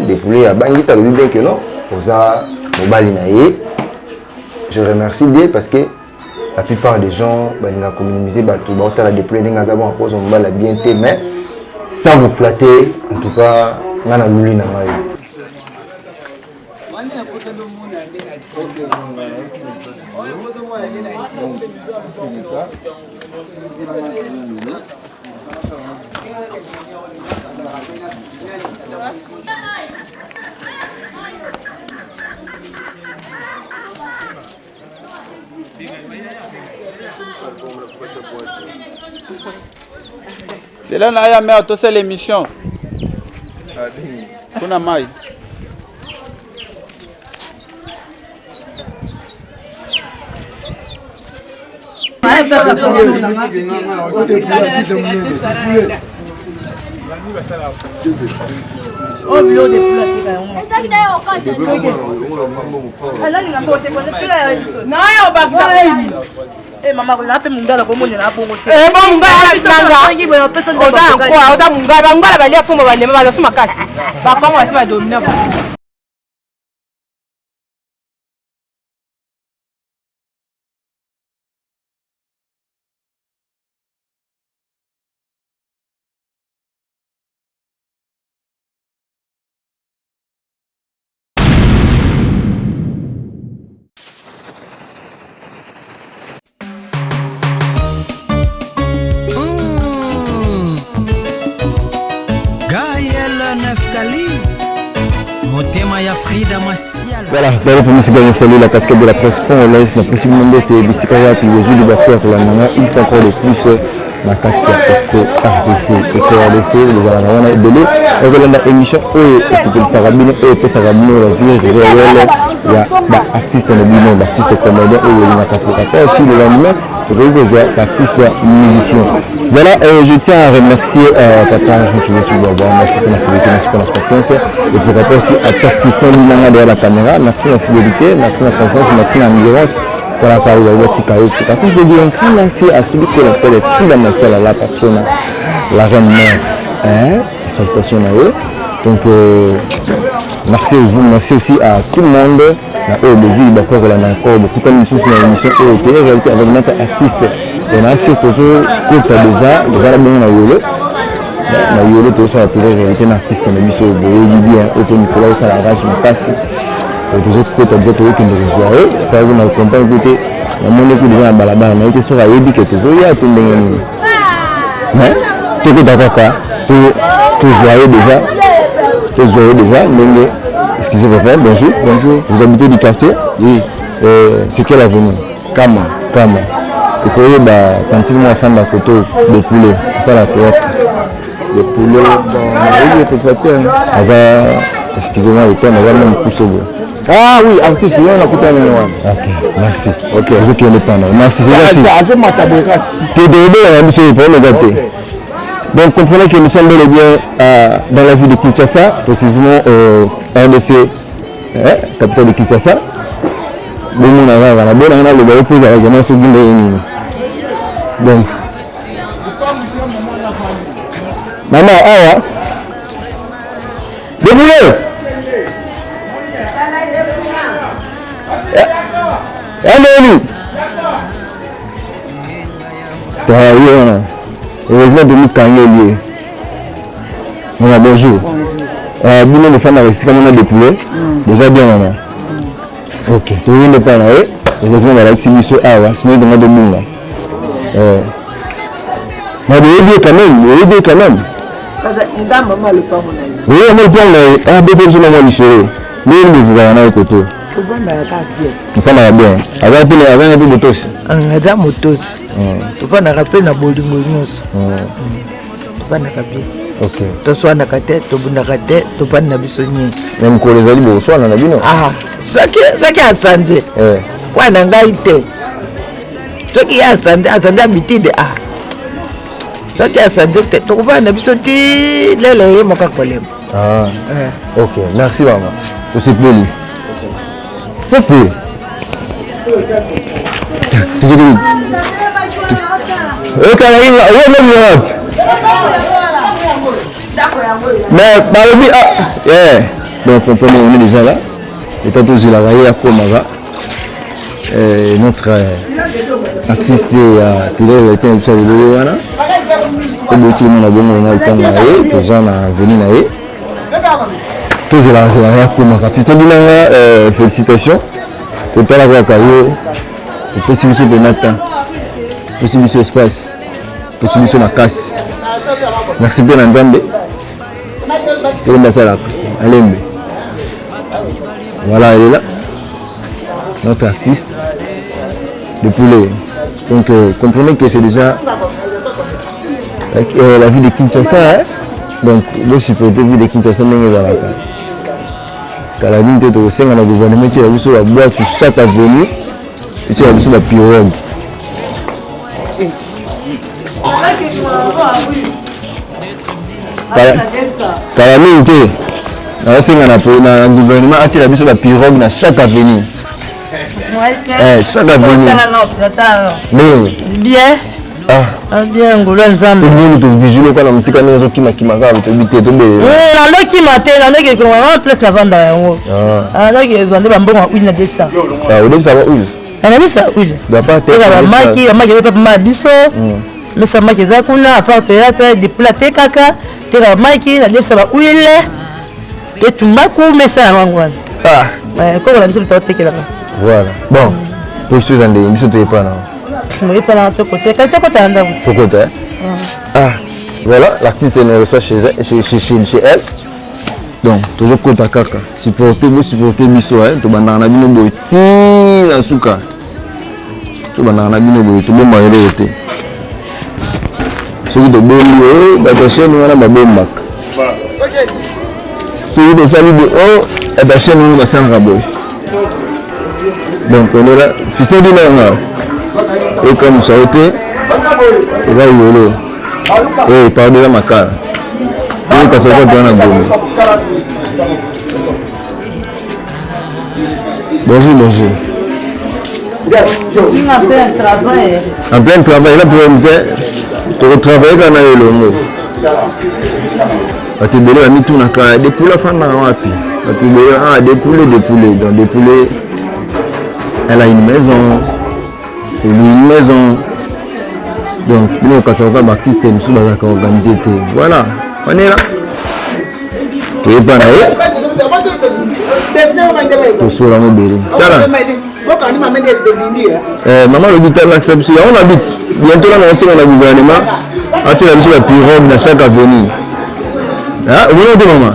Depoulet abangi te, alobi bien que non, oza mobali na ye. Je remercie Dieu parce que la plupart des gens balingaka kominimiser bato baotala Depoulet ndenge aza bon akozwa mobali ya bien te, mais sans vous flatter, en tout cas ngai naluli na ngai. Cela na ya mère tosala émission. Kuna mai. Oza mungala, bangala balia fumba balema baza su makasi, bakongo basi badomina. Gaël Neftali, motema ya Frida Masiala. Voilà, d'ailleurs pour Gaël Neftali, la casquette de la presse congolaise, na pesi bino mbote bisika wapi bozwi libaku ya kolanda nga une fois encore de plus na kati ya Eco RDC. Eco RDC bozalaka wana ebele okolanda émission oyo esepelisaka bino, oyo epesaka bino la vie réelle ya baartiste na bino, baartiste comédien oyo olingaka trop. Aussi le lendemain okoki kozwa baartiste musicien. Voilà, je tiens à remercier patron Jean Chibo, merci pour la fidélité, merci pour la confiance, et pourquoi pas aussi à Tchak Fiston Linanga derrière la caméra. Merci la fidélité, merci la confiance, merci l'endurance. Voilà, car il y a Tika. Par contre, je dis un grand merci à celui qui l'appelle Frida Massala, la patronne, la reine mère. Hein? Salutations à eux. Donc, merci à vous, merci aussi à tout le monde. Na oyo bozwi libaku ya kolanda encore bokutani lisusu na émission oyo télé réalité avec notre artiste. Et na sur tozokota déjà tozala bongo na yolo, na yolo tozosala télé réalité na artiste na biso boyebi bien oyo mpe mikolo osala rage makasi. Tozokota déjà, tozokende kozwa ye par na comprendre te, namoni ku déjà na balabala naye te soki ayebi ke tozoya to ndenge nini, mais tokota kaka tozwa ye déjà, tozwa ye déjà ndenge. Excusez papa, bonjour. Bonjour. Vous habitez du quartier? Oui. C'est quelle avenue? Kama. Kama. Ekoyeba tantine mwa afanda koto de poulet asala théâtre. De poulet, bon, nayebi ekofa te. Aza, excusez-moi le terme, aza mwa mokuse boye. Ah oui, artiste, yo nakutani na wana. Ok, merci. Ok. Ozokende panda. Merci, c'est gentil. Azomata boye kasi. Te toyebela na biso problème eza te. Donc comprenez que nous sommes bel et bien dans la ville de Kinshasa, précisément RDC, hein, capitale de Kinshasa. Bomona kaka na bona na loba mpo ezalaka na soki ndenge nini. Donc mama awa Deboule! Ameni! Ye wana heureusement tomikangeli ye. Mama, bonjour. Bino bofandaka esika mona Depoulet, boza bien mama? Ok, toyende mpa na ye. Heureusement balakisi biso awa, sinon tonga tobunga. Mais boyebi ye quand même, boyebi ye quand même. Nga mama lopango na ye. Oye mama lopango na ye, ah bete biso na mwa lisolo. Ndenge nini bovivaka na ye koto? Tofandaka kaka bien. Tofandaka bien. Aza mpe aza na mpe botosi. Aza motosi. Tofandaka mpe na bolingo nyonso. Tofandaka bien. Ok. Toswanaka te, tobundaka te, tofandi na biso nye. Mais mokolo ezali bokoswana na bino? Ah, soki soki asanze. Kwa na ngai te. Soki ye asanze, asanze habitude, ah. Soki asanze te, tokofanda na biso ti lelo ye moko akolemba. Ah. Ok, merci mama. Tosepeli. Pepe. Okala oyo nani wapi? Mais balobi ah, eh. Donc comprenez, on est déjà là. Et tozelaka ye akomaka notre artiste ya télé-réalité na biso ya lelo wana toboti mona bongo na ntango na ye, toza na veni na ye, tozelaka zelaka ye akomaka. Fiston Dinanga, félicitation. Totala kaka yo, opesi biso mpena temps, opesi biso espace, opesi biso makasi. Merci mpe na Nzambe oyo asalaka alembe. Voilà, elle est là, notre artiste de poulet. Donc comprenez que c'est déjà la ville de Kinshasa, hein? Donc bosupporte ville de Kinshasa ndenge ezalaka. Kala mingi te, tokosenga na gouvernement etiela biso baboîte chaque avenue, etiela biso bapirogue. Kala mingi te, naosenga na gouvernement atiela biso bapirogue na chaque avenue, chaque avenue. Bien. Ah. Bien, ngolo ya Nzambe. Tomoni tovigile okwana mosika ndenge ozokimakima kaka, toyebi te tobele. Nandokima te, nandoki place navanda yango, nandoki ezwa nde bambongo ya huile na debisa. Odebisa ba huile? Nabisa huile, teka bamaki, bamaki eza papa ya biso, mesa maki eza kuna. À part théâtre, depuis atekaka, teka bamaki, nadebisa ba huile, etumbaku, mesa yango wana koko na biso moto aotekelaka. Voilà, bon, poso eza ndenge biso toyepa na Moyepana tokoteka, tokota na ndako. Tokota. Ah, voilà, l'artiste nous reçoit chez, chez, chez, chez, chez elle. Donc tozokota kaka, supporte, bosupporte biso. Tobandaka na bino boye ti na suka, tobandaka na bino boye, tobombaka eloko te. Soki tobombi oyo, bato ya chaîne wana babombaka. Soki tosali boye o, bato ya chaîne wana basalaka boye. Donc on est là. Fiston Dinanga, ekamwisa yo te, eza yolo. Pardon, eza makala oyo kasaka toza na Gombe. Bonjour, bonjour. En plein travail, eza problème te, tokotravaille kaka na yo elongo. Bato ebele bamitunaka Depule afandaka wapi. Bato ebele, ah, Depule, Depule. Donc Depule, elle a une maison, elle a une maison. Donc bino okasaka kaka baartiste mosusu bazalaka organise te. Voilà, on est là, toyepa na ye, tosola yango ebele. Tala, mama alobi talakisa biso yango na biti. Bientôt nanga osenga na gouvernement atiela biso bapirogue na chaque avenue. Omoni te mama,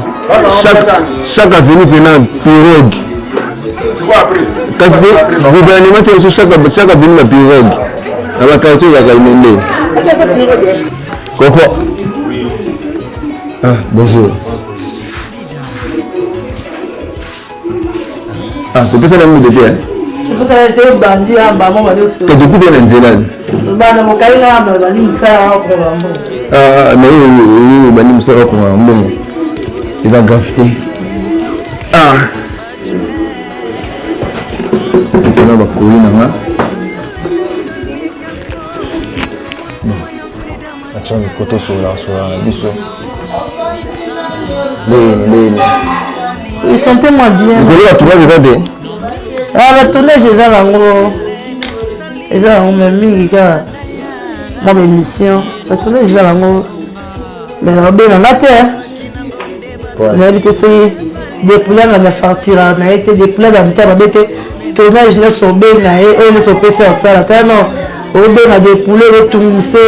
chaque avenue mpena pirogue. Kasi te, gouvernement tiela biso chaque avenue bapirogue na baquartier ezalaka inondé. Koko, ah, bonjour. Ah, topesa na mutu te. Tokuta na nzela. Mais obandi mosala okongaka mbongo, eza grave te. Ah, tona bakoli na nga, atia miko, tosololaka sololaka na biso ndeni ndeni. Sentez-moi bien. Likolo ya tournage eza te? Ah, batournage eza nango, eza nango, mais mingi kaka mwa baémission. Batournage eza nango, mais babenganga te. Nayebi te soki depouillanga na fartira na ye te, depouilla na motema mabe te. Tournage nyonso obenga ye, oyo nyonso opesi asala ta non, obenga depouille, otungise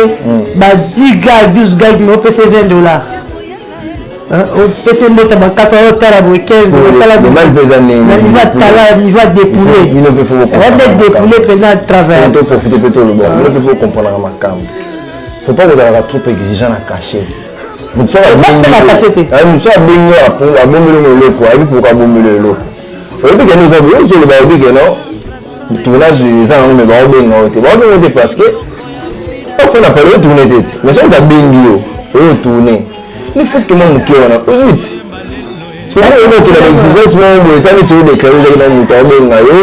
ba 10 gag, 12 gag, mais opesi 20 $, opesi mbota makasi, otala boye 15, otala niveau atala, niveau adépouille, dépouille mpenza travail. Toprofite mpe toloba, bino mpe faut comprendre makambo. Faut pas kozalaka trop exigeant na cachet. Moto soki abengi, abombeli eloko, ayebi pourquoi abombeli eloko. Oyebi kende oza boye, ozoloba, oyebi ke non, tournage eza yango, mais baobenga yo te, baobenga yo te parce que ofanda pale otourne te te. Mais soki babengi yo, oyo otourne, ne fût-ce que mwa moke wana ozwi ti okenda na exigence moko boye. Tani ti odéclare ozaki na moto aobenga yo,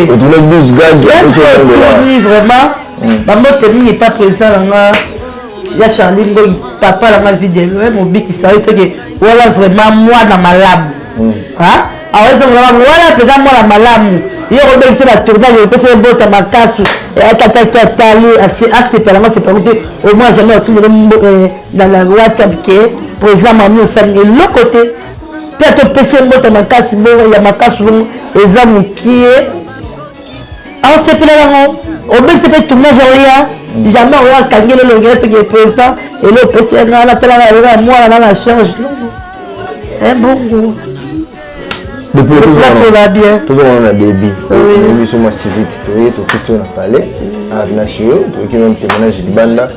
otourne 12 gag. Vraiment, bambote mingi pa président na nga. Ya Charlie Ngoi papa na nga video mobikisa yo soki wana vraiment mwana malamu. Awezongola wana mpenza mwana malamu, ye kobengisa na tournage, opesa ye bota makasu, atataki atali asepela yango, asepela yango te. Au moins jamais otindele na WhatsApp ke président mami osali eloko te, mpe atopesi ye mbota makasi bongo ya makasu bongo eza mokie, aosepela yango. Obengisa mpe tournage, oya jamais oya akangeli elongi soki président elo opesi ye nga natalaka eloko ya mwana na charge bongo. Tozomona na début biso mwa civite, toye tokuti oyo na palais avenage yo, toyoki meme témoignage libanda.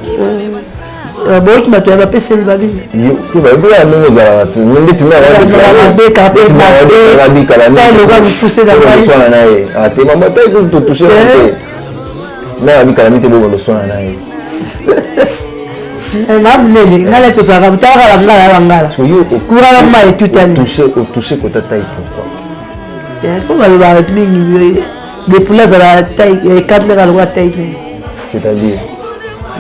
Boyoki bato ya bapeseli babini. Te, bayebi kaka ndenge ozalaka ndeti mabikala na ye te, mama te totouche te me abikala mi te, bongo loswana na ye. Mamunene ngala tozalaka talaka bangala ya bangala kuraka mai etutani. Otouche kota taille, pourquoi? Po balobaka mingi depule azalaka taille ekandaka lokola taille nene. C'est-à-dire?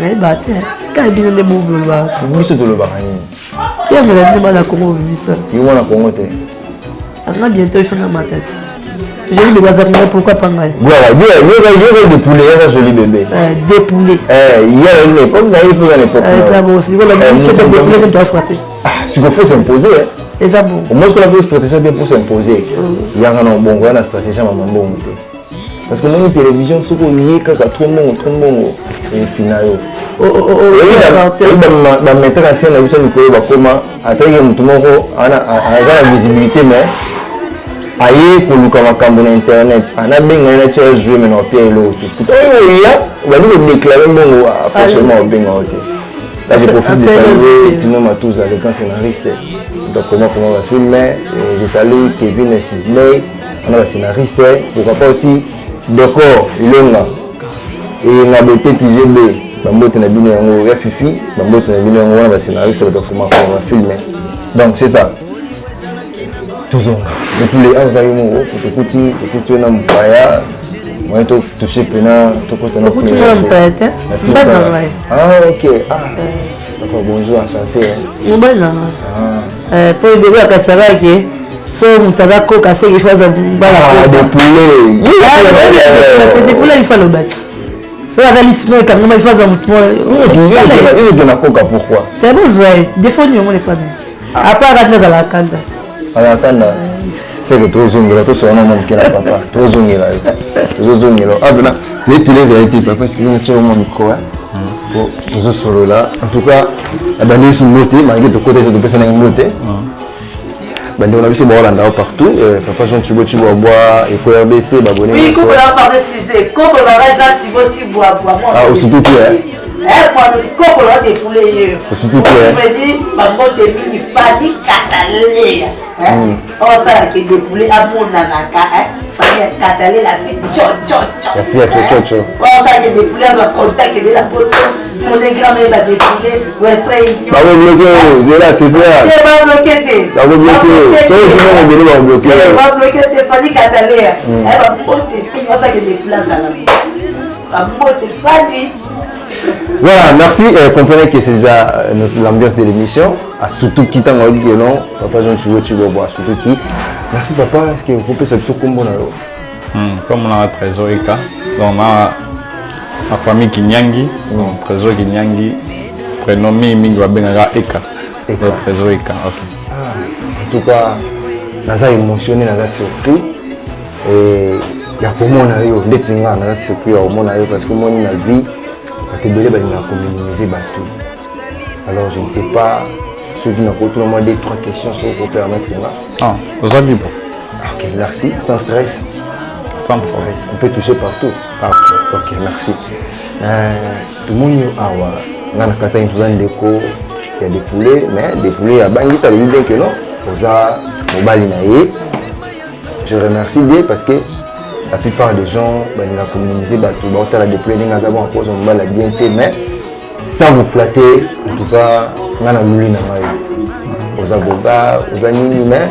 Nayeba te, kaka bino nde bolobaka. Biso tolobaka nini? Tiyamela bino bana Kongo bimisa. Yo mwana Kongo te? Anga bientôt il faut na matati joli bébé azalaka ngai, pourquoi pas ngai? Voilà, yo dépoulé, yo joli bébé. Dépoulé. Il y a une époque, na ye mpe na époque. Eza bon, sikoyo dépoulé que doit frapper. Ah, sikoyo faut s'imposer, hein. Eza bon. Au moins, ce qu'on appelle stratégie bien pour s'imposer. Yanga na bongo, ya na stratégie mama mbongo te. Parce que moni télévision, soki oye kaka trop mbongo, trop mbongo, efina yo. Bametteur en scène na biso mikolo bakoma ataki motu moko aza na visibilité, mais aye koluka makambo na internet, anabenga ye na tia joue, mais na opia eloko te. Parce que oyo oya obandi kodéclare mbongo, prochainement obenga yo te. Là, je profite de saluer Tino Matouza, le grand scénariste. Donc, comment va filmer. Je salue Kevin et Sidney, on a le scénariste. Pourquoi pas aussi Decor, Ilonga. Et Nabote TGB, Bambote Nabino Yango, ya Fifi, Bambote Nabino Yango, on a le scénariste, donc comment va filmer. Donc, c'est ça. Tozonga. Depuis les 11 ans, tokuti, tokuti na mopaya, moyen totouche mpena tokota na. Okuti na mopaya te, mobali na ngai. Ah, ok. Ah, d'accord, bonjour, enchanté. Mobali na ngai, po ebele akasakaki so moto aza koka seki fo aza bala dépoulé. Dépoulé, il faut aloba ti so aza lisino ekangama, il faut aza motu. Moko na koka, pourquoi? Te, bozwa ye defo nini? Omona epana apart kati nazala kanda. Azala kanda, seke tozongela, tosala na moke na papa, tozongela yo, tozozongela abena toyetele vérité. Papa, excuse nga, tia mwa micro po tozosolola. En tout cas, abandi biso mbote, malgré tokota biso topesanaki mbote. Bandeko na biso baolanda yo partout, papa Jean Thibo Tshibwabwa, Eko RDC, babone. Oui, pardon, excusez, koko na Jean Thibo Tshibwabwa. Ah, osutu te? Koko na défoulé ye. Osutu te? Bambote mingi Fadi Katalea osalaka défoulé, amonanaka Fadi Katalela fi chochocho. Ya fi ya chochocho. Osalaka défoulé, azwa contact elela poto monegrame badéfoulé Western Union. Bakobloke oyo, zela, c'est vrai. Babloke te. Bakobloke soki ozongo ebele, bakobloke. Babloke te. Fadi Katalea, bambote mingi, osalaka défoulé, azala bambote Fadi. Voilà, merci. Comprenez que c'est déjà l'ambiance de l'émission. À surtout qui t'en a dit que non, papa Jean Thibaut Thibaut, surtout qui. Merci papa, est-ce que vous pouvez savoir comment on a Comme on a Trésor Eka, donc ma famille Kinyangi, donc Trésor Kinyangi, prénom mingi babengaka Eka. Eka. Trésor Eka, ok. Ah, en tout cas, naza émotionné, naza surpris. Et ya komona yo ndeti nga naza surpris ya komona yo, parce que omoni na vie bato ebele balingaka kominimiser bato. Alors je ne sais pas soki nakotuna mwa deux trois questions, soki kopermettre nga. Ah, oza libre. Ok, merci. Sans stress? Sans stress, on peut toucher partout. Partout. Ok, merci. Tomoni yo awa, nga na kasaki toza ndeko ya défoulé, mais défoulé abangi te, alobi bien que non, oza mobali na ye. Je remercie Dieu, parce que la plupart des gens balinga kominimiser bato, baotala défoulé ndenge aza bon, akozwa mobali ya bien te. Mais sans vous flatter, en tout cas nga na luli na ngai, oza boga, oza nini. Mais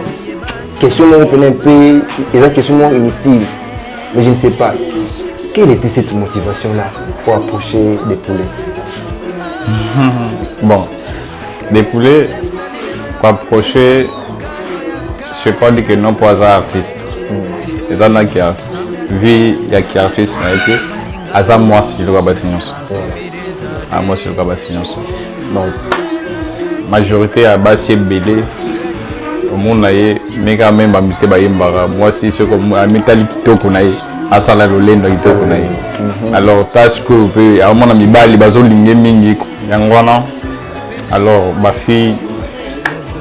question moko mpena mpe eza question moko inutile, mais je ne sais pas quelle était cette motivation là pour approcher des poulets. Bon, des poulets, approcher, je pas dire que non pour aza artiste. Eza na ki artiste. Vie ya ki artiste na ye te, aza mwasi lokola basi nyonso. Aza mwasi lokola basi nyonso. Donc, majorité ya basi ebele omona ye ndenge meme bamise bayembaka mwasi soki amitali kitoko na ye asala lolendo ya kitoko na ye mhm. alors ta sikoyo mpe amona mibali bazolinge mingi yango wana alors bafille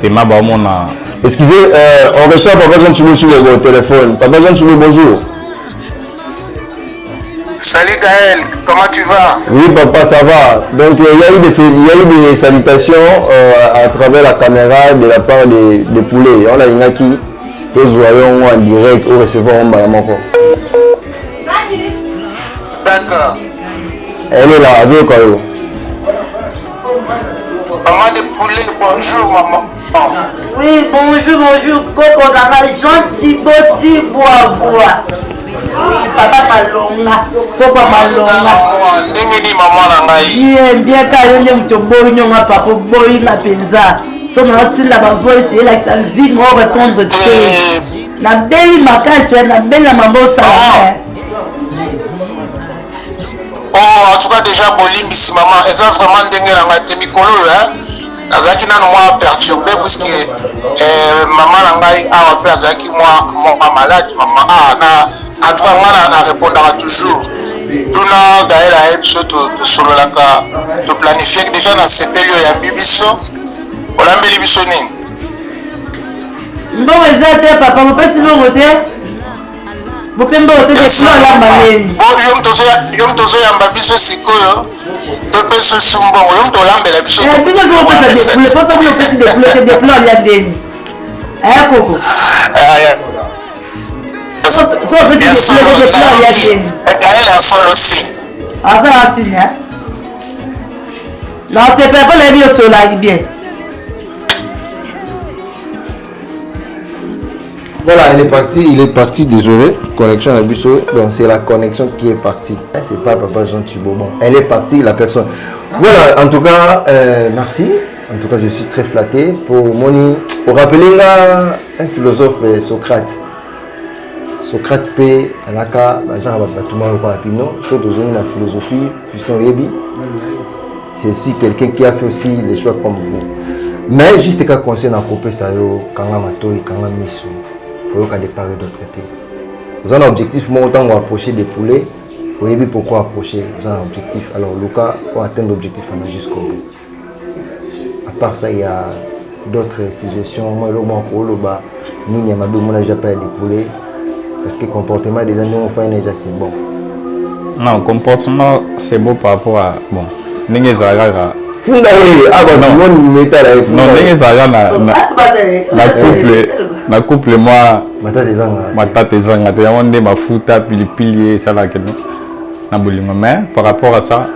tema baomona Excusez, euh, on reçoit Papa Jean Chibou sur le téléphone. Papa Jean Chibou, bonjour. Salut Gaël, comment tu vas Oui papa, ça va. Donc euh, il y, a eu des, il y a eu des salutations euh, à travers la caméra de la part des, des poulets. On a une qui tozwa en direct au recevoir en mbala moko. D'accord. Elle est là, azoyoka yo. Maman de poulet, bonjour maman. Oui, bonjour, bonjour, Coco Nanga, Jean Thibaut Thiboavoa. Papa Malonga, Coco Malonga. Ndenge ni maman na ngai. Bien, bien ka yo nde moto oboyi nyonga papa oboyi nga mpenza. So naotinda ba voice elakisa vie moko répondre te. Eh. Nabeli makasi, nabeli na mabosana. Oh, en tout cas déjà bolimbisi maman, eza vraiment ndenge na ngai te mikolo oyo hein. Nazalaki nanu mwa perturbe puisque eh, mama na ngai awa mpe azalaki mwa mwa malade mama ah, na en tout cas ngai na, na répondaka toujours tuna Gaël aye biso tosololaka to planifiaki déjà na sepeli oyambi biso olambeli biso nini mbongo eza te papa mopesi mbongo te bope mbongo te te olamba nini yo moto ozoyamba biso sikoyo topesa osu mbongo yo moto olambela biso eh, bino ozopesa defule posa bino opesi defule te defule olia ndeni aya eh, koko so opesi defule te defule olia ndeni aza asini nasepela mpo nayebi osolaki bien Voilà, elle est partie, il est parti, désolé, connexion à biso, donc c'est la connexion qui est partie. Hein, c'est pas papa Jean Thibault, bon, elle est partie, la personne. Voilà, en tout cas, euh, merci. En tout cas, je suis très flatté pour Moni. Pour rappeler là, un philosophe euh, Socrate. Socrate pe alaka bazaka bato batuma lokola bino soki tozongi na philosophie fiston oyebi c'est aussi quelqu'un qui a fait aussi les choix comme vous mais juste ka conseil na kopesa yo kanga matoi kanga miso koyoka de part et d'autre te oza na objectif moko ntango approcher des poulets oyebi pourquoi approcher oza na objectif alors luka o atteindre objectif wana jusqu'au bout à part ça il y a d'autres suggestions moi eloko moko koloba nini ya mabe omona déjà pas ya des poulets parce que comportement déjà ndenge ofai na déjà c'est bon non comportement c'est beau par rapport à bon ndenge ezalaka kaka funda ye abanomoni metala ye non ndenge ezalaka na na couple na couple mwa matata ezanga te yango nde mafuta pilipili esalaka no na bolingo mais par rapport à ça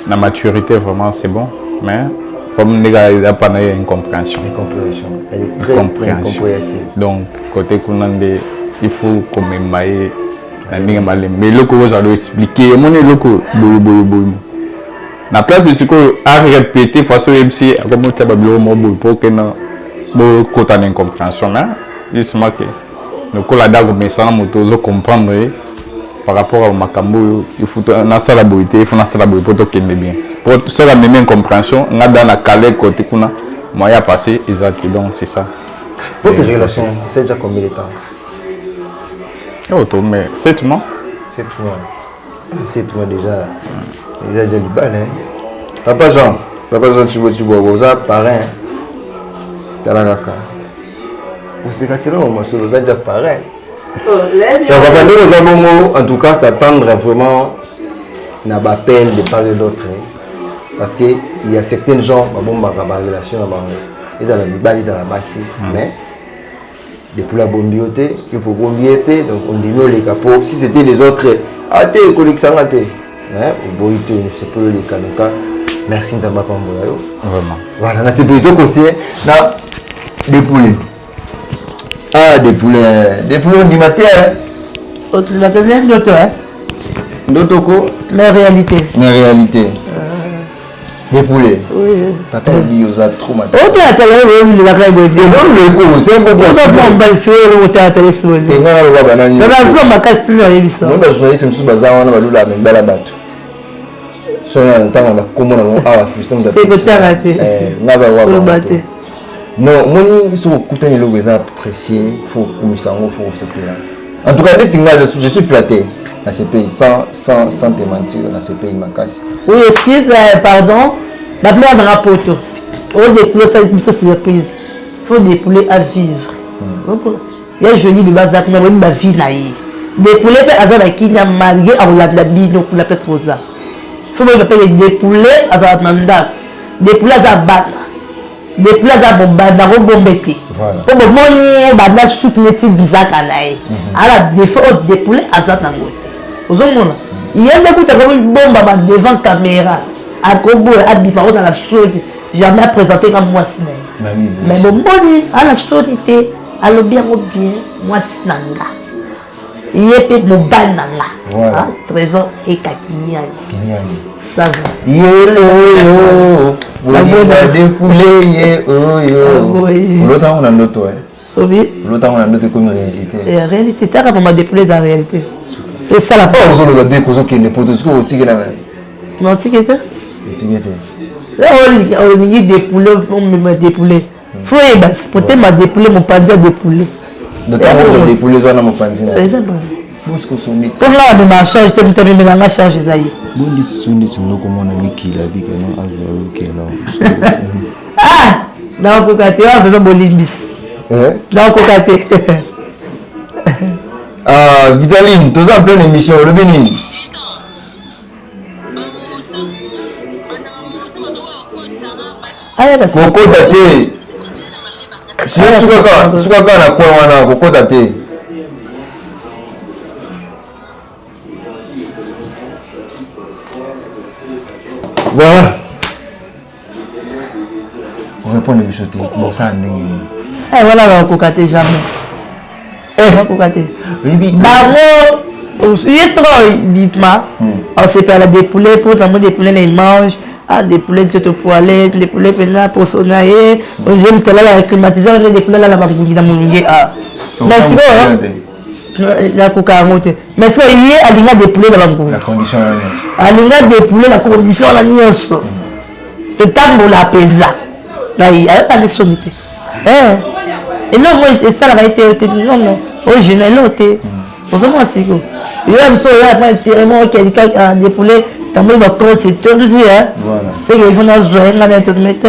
na maturité vraiment c'est bon mais comme ndenge eza pana ye incompréhension incompréhension elle est très incompréhensive donc côté kuna nde il faut komema ye na ndenge malembe eloko oyo ozala oexplike omoni eloko boye boye boye na place sikoyo arepete façon oyebisi ye akomi otya babiloko moko boye mpo okenda bokota na incompréhension mais justement ke lokola da komesana moto ozo comprendre ye par rapport à makambo oyo il faut nasala boye te il faut nasala boye mpo tokende bien po soki amemi incompréhension nga da na kale kote kuna moyen ya passer eza te donc c'est ça votre relation c'est déjà combien de temps oh to mais 7 mois 7 mois 7 mois déjà eza déjà libala hein? papa Jean papa Jean Tshibo Tshibo oza parrain tala kaka oseka te na masolo oza déjà parrain donc papa ndenge oza bongo en tout cas s'attendre vraiment na baappel de part et d'autre parce que il y a certains gens babombaka barelation na bango ezala mibali ezala basi mais depuis abombi yo te yo mpo obombi ye te donc ondimi oleka mpo si c'était les autres ah te kolekisa nga te oboyi te sepeli oleka donc merci nzambe apambola yo vraiment voilà nasepeli tokontinue na depoule ah depoule depoule ondima te ondima te ndoto ndoto ko mais réalité mais réalité euh. Depoule. Oui. Papa obi oza trop matata. Otala tala oyo olelaka boye te. Oleko c'est un bon bon. Oza bon mobali soki eloko otala tala esi boye. Te nga naloba bana nyonso. Baba azwa makasi tuna oyebisa. Moi ba journaliste mosusu baza wana balulaka mibala bato. Soki na ntango na bakombo na bango awa fiston moto Te kotanga te. Nga aza lokola Koloba bango te. te. Non, omoni soki okutani eloko eza précieux, faut okumisa yango, faut osepela. En tout cas neti nga je suis flatté nasepeli sans sans sans te mentir nasepeli makasi. Oui, excuse, euh, pardon. Bato nanga poto. Odécoule osali biso surprise. Faut découler à vivre. Ya joli bebe aza kuna boyebi bavie na ye. Découle mpe aza na kimia malgré akolanda bino kuna mpe foza. Faut boyeba mpe découle azalaka na ndako. Découle aza bana. Depuis aza bobanda kobombe te po bomoni ye banda suki neti bizaka na ye mhm. ala défaut oyo depoule aza nango te ozomona ye nde kuta komibomba ba devant caméra akoboya abima kozala soni jamais apresente nga mwasi na ye mais bomoni ala soni te alobi yango bien mwasi na nga ye mpe mobali na nga ah, trésor ekakiniani ça va ye oyo bolingo dekule ye oyo olota yango na ndoto eh? obi olota yango na ndoto ekomi réalité eh, réalité taka mama dekule eza réalité esala oh, ozoloba be kozokende poto sikoyo otikela na na otike te otike te olingi depoule omema depoule Faut yeba motema depoule mopanzi ya depoule. Ntango ozo depoule eza na mopanzi na. Eza bon. Bosiko sonditi. Mpo nga amema charge te moto amemela nga charge eza ye. Bonditi sonditi ndoko mwana mikili abike no azwa yokela. Ah! Nakokoka te wana vraiment bolimbisi. Eh? Nakokoka te. Ah, Vitaline, toza en pleine émission, olobi nini? Kokota te suka kaka na coin wana kokota te voilà orépondre biso te bosala ndenge nini eh, wana bakokoka te jamais eh. bakokoka te bango ye soki bima hmm. osepela depoule mpo nango depoule na image ah depoule nzoto poile depoule mpenza poso na ye oje moto alala climatiseur nde depoule alala bangungi na molunge ah mais sikoyo nakoka yango te mais sikoyo ye alinga depoule na bangungi alinga depoule na condition wana nyonso hmm. Totambola mpenza na ye ayokani soni te eh, eloko moko esalaka ye te te non non oyo gene eloko te hmm. ozomona siko yo ya biso oya pa intérêt moko okeli kaka depoule tamboli bacote etondi seke il faut nazwa ye ngai na etotome te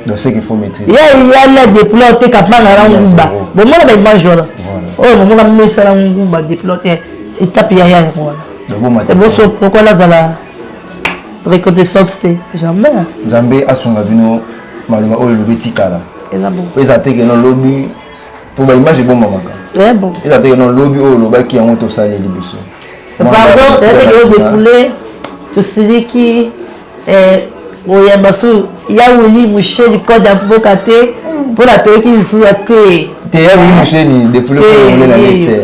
Donc c'est qu'il faut maîtriser. Ya ya la depoule oteka panga na nguba. Bomona ba image wana. Oyo bomona mesa na nguba depoule te étape ya ya yango wana. Boso pourquoi nazala reconnaissante te jamais nzambe asunga bino maloba oyo elobi etikala po eza te keno lobi mpo baimage ebombamaka eza te keno lobi oyo olobaki yango tosaleli biso pardon eza te keno depoule tosiliki eh, oyamba su ya wili musheni code ya mboka te mpo na toyoki lisusu te te ya wili musheni depoule mpo na liste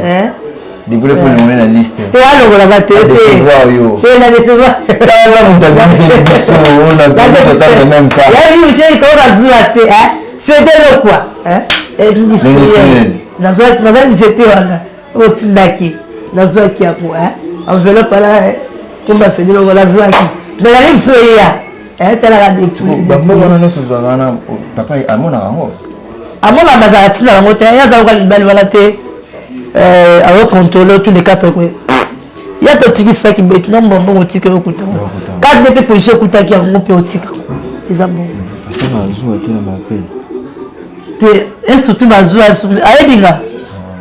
Deboule faut longola na liste. Te alongolaka te te. Décevoir yo. Te na décevoir. Tala moto abimiseli biso na biso tata même pas. Ya bi monsieur ko ka zua te hein. Fede le quoi hein. L'industriel. Nazwa nazali nzete wana otindaki nazwaki yango hein. Enveloppe ala komba fede le nazwaki. Mais nali biso eya. Talaka depuis. Bambongo wana nyonso ozwaka wana papa amonaka yango. Amonaka bazala ntina yango te. Ye aza lokola mibali wana te. Euh, azo contrôler tous les quatre coins ya totikisaki beti na mbongo otika yo okuta kati mpe polisi okutaki yango mpe otika eza bongo te e surtout bazwa ayebi nga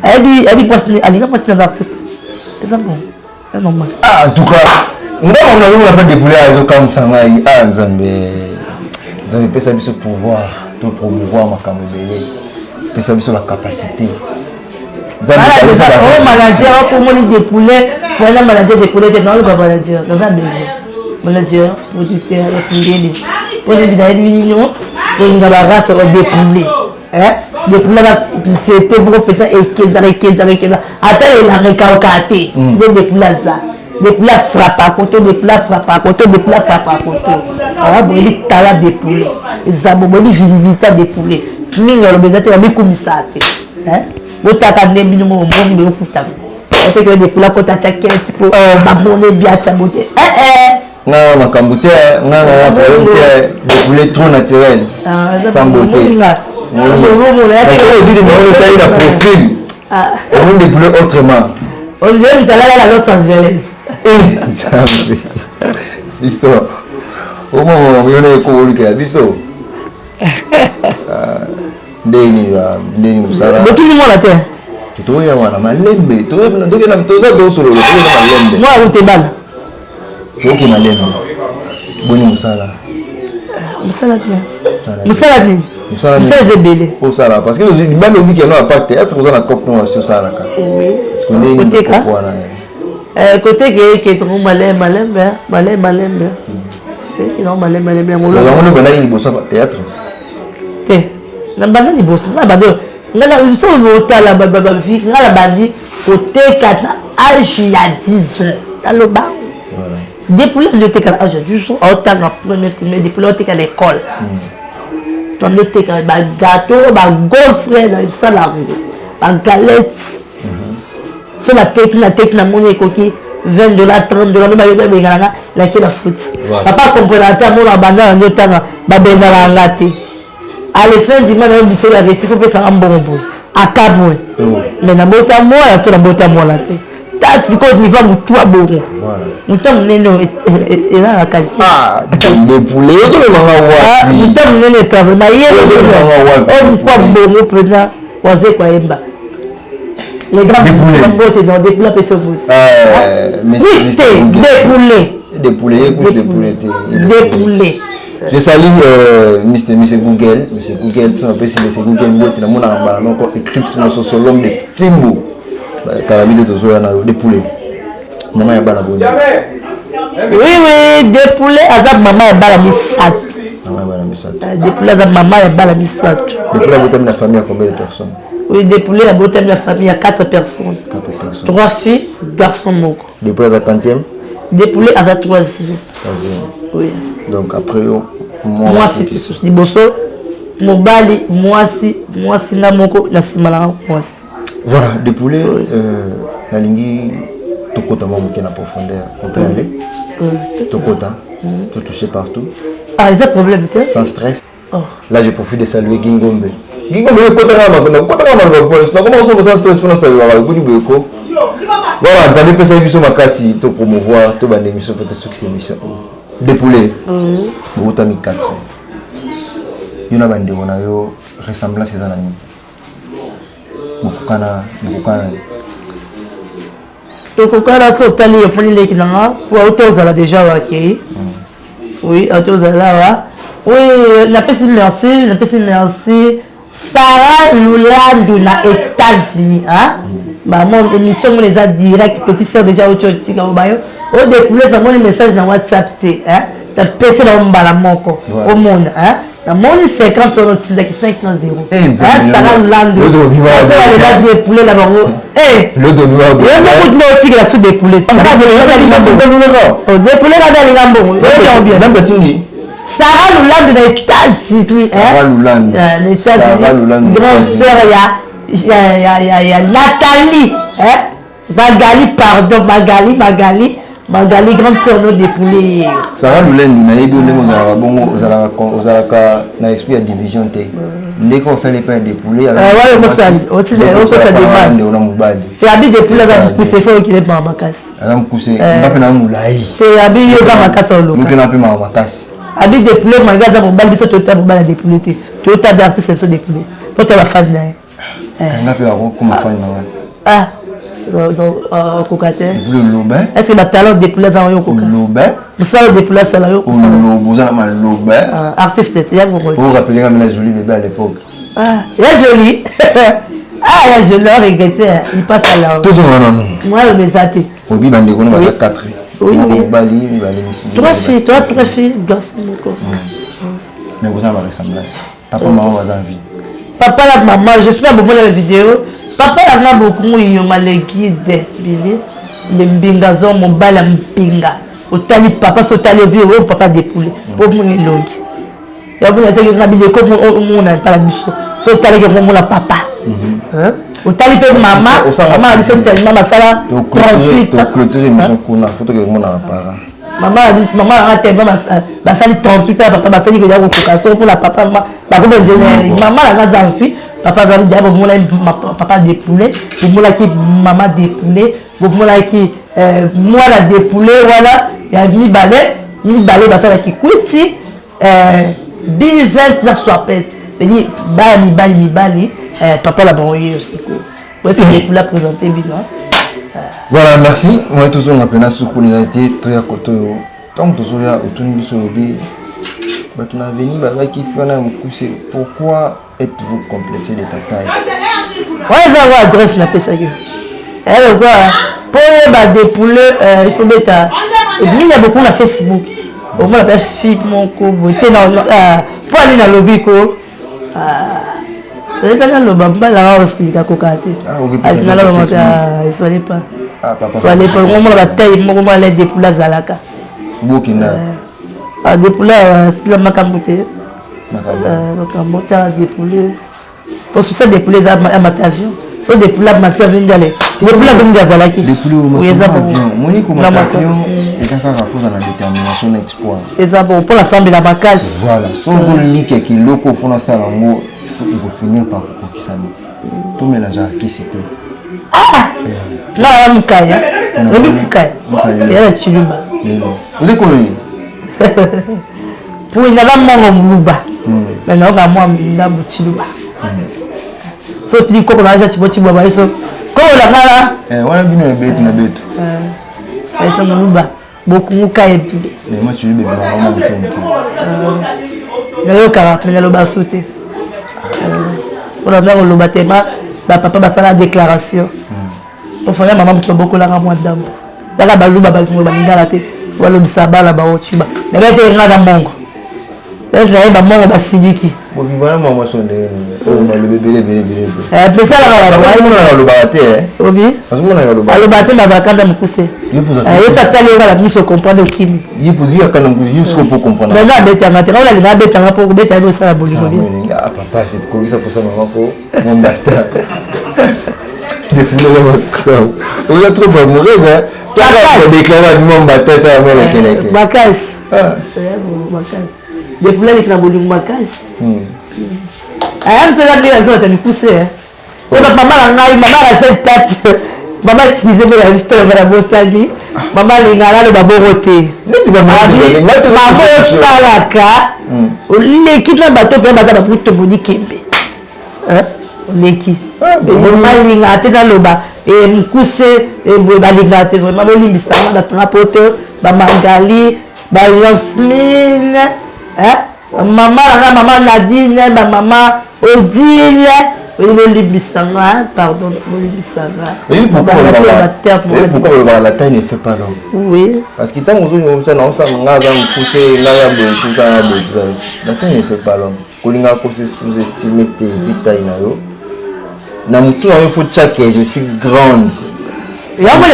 ayebi ayebi mwasi alinga mwasi na baartiste eza bongo eza normal ah en tout cas ndako nazomona mpe depoule azokamwisa ngai ah nzambe nzambe epesa biso pouvoir to promouvoir makambo ebele pesa biso bacapacité Oh, manager okomoni depoule wana manager depoule te naoluka manager naza besoin manager producteur ya kingeli po nayebi nayebi nino kolinga barase odepoule depoule aka nzete moko mpenza ekendaka ekendaka ekendaka ata elanga ekaukaa te nde depoule aza. Depuis la frappe à côté, depuis la frappe à côté, depuis la frappe à côté. Ah, boyebi tala dépoulé. Eza boyebi visibilité dépoulé. Mingi aloba eza te bamikumisa te. Botaka nde bino moko bomoni boyokuta. Oteke dépoulé akota atya keti po bamoni ebi atya bote. Eh eh. Nga na makambo te, nga na problème te, dépoulé trop naturel. Sans beauté. Ozwi numéro otali na profil. Omoni dépoulé autrement. Ozwi mitalala na Los Angeles. Eh, Nzambe. Fiston. Omo yo na ekobolukela biso. Ndeni ndeni mosala. Botuni mwana te. Toya wana malembe, toza tosolola, toya malembe. Mwana kute bana. Oke malembe. Boni mosala. Mosala bien. Mosala nini? Mosala nini? Mosala ebele. Osala parce que libanda obiki yango apart théâtre oza na cope no osi osalaka. Oui. Parce que ndenge nini cope wana? Koteka eke tongo malembe malembe malembe malembe. Eke nango malembe malembe yango. Yango nde obandaki liboso ya théâtre? Te. Na banda liboso na banda nga na so otala bavi nga na bandi koteka na age ya 10 ans naloba. Depuis là oteka na age ya 10 ans, aotanga premier primaire, depuis là oteka na école. Tondi oteka bagâteau, bagauffre na esala yango, bagalette. So nateki nateki namoni ekoki 20 dollars, 30 dollars, nde bayebi babengana nga nake na foot. Papa comprena te, amona banda na nde otanga babengana nga te. À la fin du mois nayo biso ya resti kopesanga mbongo boye akabwe. Mais nabota mwana to nabota mwana te, ta sikoyo niva motu ya bongo, motu ya monene oyo eza na qualité. Dépoulé ozolobanga wapi? Motu ya monene etravaille mayele oyo, motu ya bongo mpenza waze koyemba les grands mbote. Non, dépoulé apesi vote. Mr dépoulé. Dépoulé, écoute, dépoulé te. Dépoulé. Je salue Mr. Mr. Google, Mr. Google, tout appelle Mr. Google mbote na mona mbala noko Eclipse mososo l'homme de Fimbu. Kala bito tozoya na yo dépoulé. Maman ya bana boni? Oui, dépoulé aza mama ya bana misato. Mama ya bana misato. Dépoulé aza mama ya bana misato. Dépoulé abotami na famille ya combien de personnes? Oui, dépoulé abotami na famille ya 4 personnes. 4 personnes. 3 filles, garçon moko. Dépoulé aza quantième? Dépoulé aza troisième. Troisième. Oui. Donc après yo mwasi liboso, mobali, mwasi, mwasi nga moko na nsima nanga mwasi. Voilà, dépoulé, nalingi tokota mwa moke na profondeur. On peut aller tokota, tout toucher partout. Ah, eza problème te. Sans stress. Oh. Là, je profite de saluer Gingombe. Gingombe, kotanga makambo nakoma kosomba sans stress mpona saluaka boni boyeko. Voilà, Nzambe epesa biso makasi to promouvoir to banda émission mpo tosukisa émission. Dépoulé, bokutami 4, yo na bandeko na yo, ressemblance eza na nini? Bokokana, bokokana? Tokokana so otali oponi leki na nga po auti ozala déjà wakei. Oui, auti ozala awa. Oui, napesi merci, napesi merci Sarah Lulandu na États-Unis, hein? Maman, émission mona eza direct, petite sœur déjà auti otika obayo odépoule, namoni message na WhatsApp te, hein? Tapesi na mbala moko omona, hein? Namoni 50 ono otindaki 5 na 0. Sarah Lulandu alela dépoule na bango yo moko tina otikela so dépoule, dépoule kaka alinga mbongo bien. Sarah Lulandu na États-Unis. Sarah Lulandu. Na États-Unis. Grande sœur ya Nathalie. Hein? Magali, pardon, Magali, Magali. Magali, grande sœur no dépoulé. Sarah Lulandu, nayebi ndenge ozalaka bongo, ozalaka na esprit ya division te. Ndenge osali epai ya dépoulé. Ndeko na mobali. Abi dépoulé aza mokuse, fo okile maka makasi. Aza mokuse, nga mpe na molai. Te, abi yo eza makasi oloka. Mpe na mpe maka makasi. Abi dépoulé malgré aza mobali, biso toyota mobali ya dépoulé te, toyota be artiste biso dépoulé po te bafani na ye. Nga mpe akokoma fani na nga. Ah, okoka te. Oloba. Est ce que batalent dépoulé aza yo okoka? Oloba. Mosala dépoulé asala yo. Oloba, oza na maloba. Artiste te ya bongo. Orappeler nga mena joli bébé à l'époque. Ah, ya joli, ah, ya joli, on regrette, il passe à la Tozonga nanu. Moi oyo eza te. Obi bandeko no baza 4? Oui. Mobali mibale. Trois filles, trois, trois filles, garçon moko. Mais boza na baressemblance. Papa, mama baza en vie? Papa na mama, je suis na bomona na video. Papa na nga bokungu yoma le guide bili le mbinga zo mobali ya mpinga otali papa so otali obi oyo papa depoule po omona elongi ya omona ezaki nga bileko omona epa na biso so otalaki yango omona papa mhm. otali mpe mama mama na biso tellement basala 38 toclôture émission kuna fo tokende komona baparent mama mama nanga tellement basali 38 ans papa basali koya kokoka soko mpona papa bakomi mama nanga aza enfi papa azali deja bomonaki papa depoule bomonaki mama depoule bomonaki euh, mwana depoule wana ya mibale mibale basalaki kwiti euh, bivent na swapet peni baya mibali mibali euh, papa na bango ye sikoyo oyo depoule apresente bino. Voilà, merci. Moi, tozonga mpena sukuni na te toya koto oyo ntango tozoya otuni biso olobi bato na aveni bazalaki fi wana ya mokuse. Pourquoi êtes-vous complexé de ta taille? Wana eza yango adresse napesaki elokwa mpo oyeba depoule, il faut beta mingi ya beaucoup na Facebook. Omona mpe fille moko boye te mpo ani nalobi ko ezali naloba mbalaka osilika kokaa te naloba il fallait pas, fallait pas. Omona bataille moko mwana depoule azalaka bokenda depoule asila makambo te, makambo tala depoule posusa depoule eza amata avion so depoule amati avion ndale depoule avion nde azalaki. Eza moni komata avion eza kaka foza na détermination na espoir. Eza bon mpo nasambela makasi. Voilà, so ozolika kiloko fo nasala yango, ekofinir par kokokisama. Tomélangeaka kisi te. Nga ya mokaya, oyebi mokaya eya na Tshiluba. Oza koloni. Pui naza mongo moluba, me nayoka mwa ndambo Tshiluba. So tili koko naza cibo cibwa bayeso koko na ngala. Wana bino ya betu na betu. Bayeso moluba bokunguka ebile. Mais moi Tshiluba ebimaka mwa moke moke. Nayokaka me naloba su te mpona nza koloba tema bapapa basala déclaration ofanda mama moto babokolaka mwa ndambo kaka baluba balingo balingala te balobisa bana bango ciba nabe te nga na mongo naye bamongo basiliki. Bovivana mwa mwasi ndenge nini oyo maloba ebele ebele ebele? Pesalaka. Alobaka te. Obi alobaka te, bazalaka mokuse. Ye atali yo kaka miso, comprendre okimi. Ye akanda mokuse, ye sikoyo po comprendre. Mais abetanga te, kaka alinga abetanga mpo kobeta ye osala bolingo bien. Ah papa, kokisa posa mama ko mombata makambo oza trop amoureuse hein. Kaka déclare mombata esala mwelekeleke. Makasi makasi, depuis aleki na bolingo makasi. Aya biso eza ndenge azolata mikuse po mama na ngai, mama Rachel Tate, mama excuse mpe na biso tolonga na bosani. Mama alingaka naloba bongo te. Mama osalaka oleki na bato mpe baza bakutomoni kembe oleki. Mama alingaka te naloba mokuse boye, balingaka te vraiment. Bolimbisanga bato na poto, bamangali, bajasmine, mama nanga, mama Nadine, bamama Odile, oyi bolimbisanga, pardon, bolimbisanga. Oyebi pourquoi olobaka la taille ne fait pas l'homme? Oui. Parce que ntango ozongi na osala nga aza mokuse, ngai ya boye tusa ya boye tusa, la taille ne fait pas l'homme. Kolingaka kose sous-estime te vi taille na yo na motu na yo, faut tiake je suis grande. Yango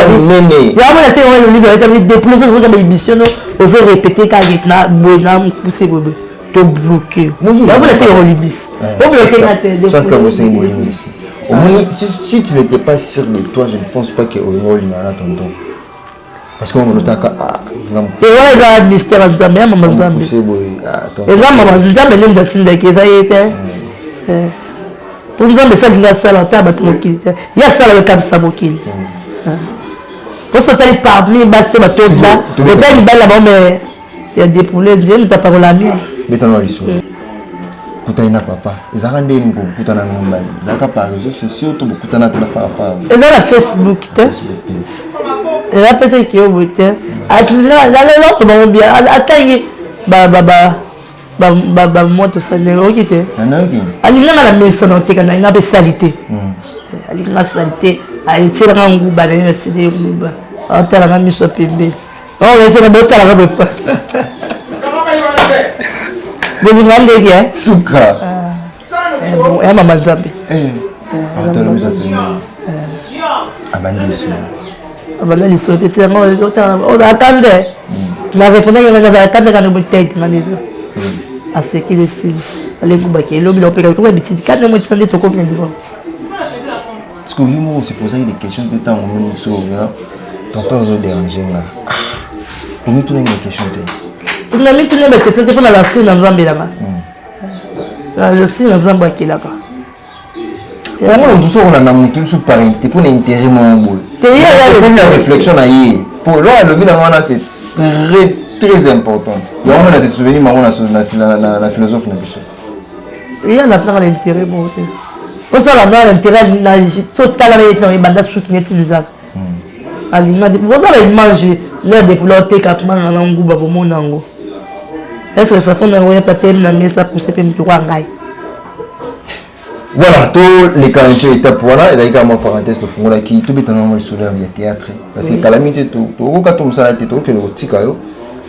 monene. Yango na senga wana libre déplose oza baémission no ozo répété kaka na boye na mokuse boye to bloqué. Yango na senga olibisi obloqué nga te. Chance ka bosengi bolimbisi. Omoni, si tu n'étais pas sûr de toi, je ne pense pas que olinga olingana na tonton, parce que omona otaka nga. Wana eza mystère ya Nzambe, ya mama Nzambe. Eza mama Nzambe nde moto atindaki, eza ye te. Mpo Nzambe esalinga asala ata bato mokili te, ye asala ekabisa mokili. Poso otali parmi basi batonda, otali mibali na bango, me ya depoule nzee moto apakola mie. Betana lisolo kutani na papa ezalaka nde nini? Kokutana na mobali ezalaka par réseaux sociaux to bokutana mpe na farafara? Eza na Facebook te, eza pete kiyobo te. Alaleloko bango bien, atangi bamoto sandenge oki te. Alinganga na mesa na oteka na nga mpe sali te, alinga sali te, etielanga nguba na ye, natili ye nguba, aotalanga miso ya pembeni. Esena botalaka boye bolinga ndenge suka. Eh, bon ya mama Nzambe. Eh. Atala biso pene. Abandi lisolo. Abanda lisolo te yango ozalaka nde. Na répondaki nga nazalaka nde kana botete nga nde. Asekeli esili. Alekubaki elobi na opeka koma bitidi kanda mo tisa nde tokomi na divorce. Parce que yo moko se posaki des questions te ntango omoni so obela tonton azo déranger nga. Ah, omitunaki ba question te. Namitunaki ba question te mpo na lasi na Nzambe nanga. Lasi na Nzambe akelaka. Yango moto soki olanda moto mosusu par mpo na intérêt moko boye. Na réflexion na ye mpo eloko alobi na wana c'est très très importante. Yango na se souvenir mango na philosophe na biso. Ye alataka na intérêt moko te. Osala nga na intérêt na totala na ye na ebanda suki neti nzaka. Alinga boza ba image ya depula oteka manga na nguba bomona yango. Est-ce que façon na yango ya pateli na mesa pousse pe mutu kwa ngai. Voilà, toleka un peu étape wana ezalaki kaka mwa parenthèse tofungolaki tobetana mwa lisolo ya théâtre parce que kala mingi te tokoka to mosala te tokokende kotika yo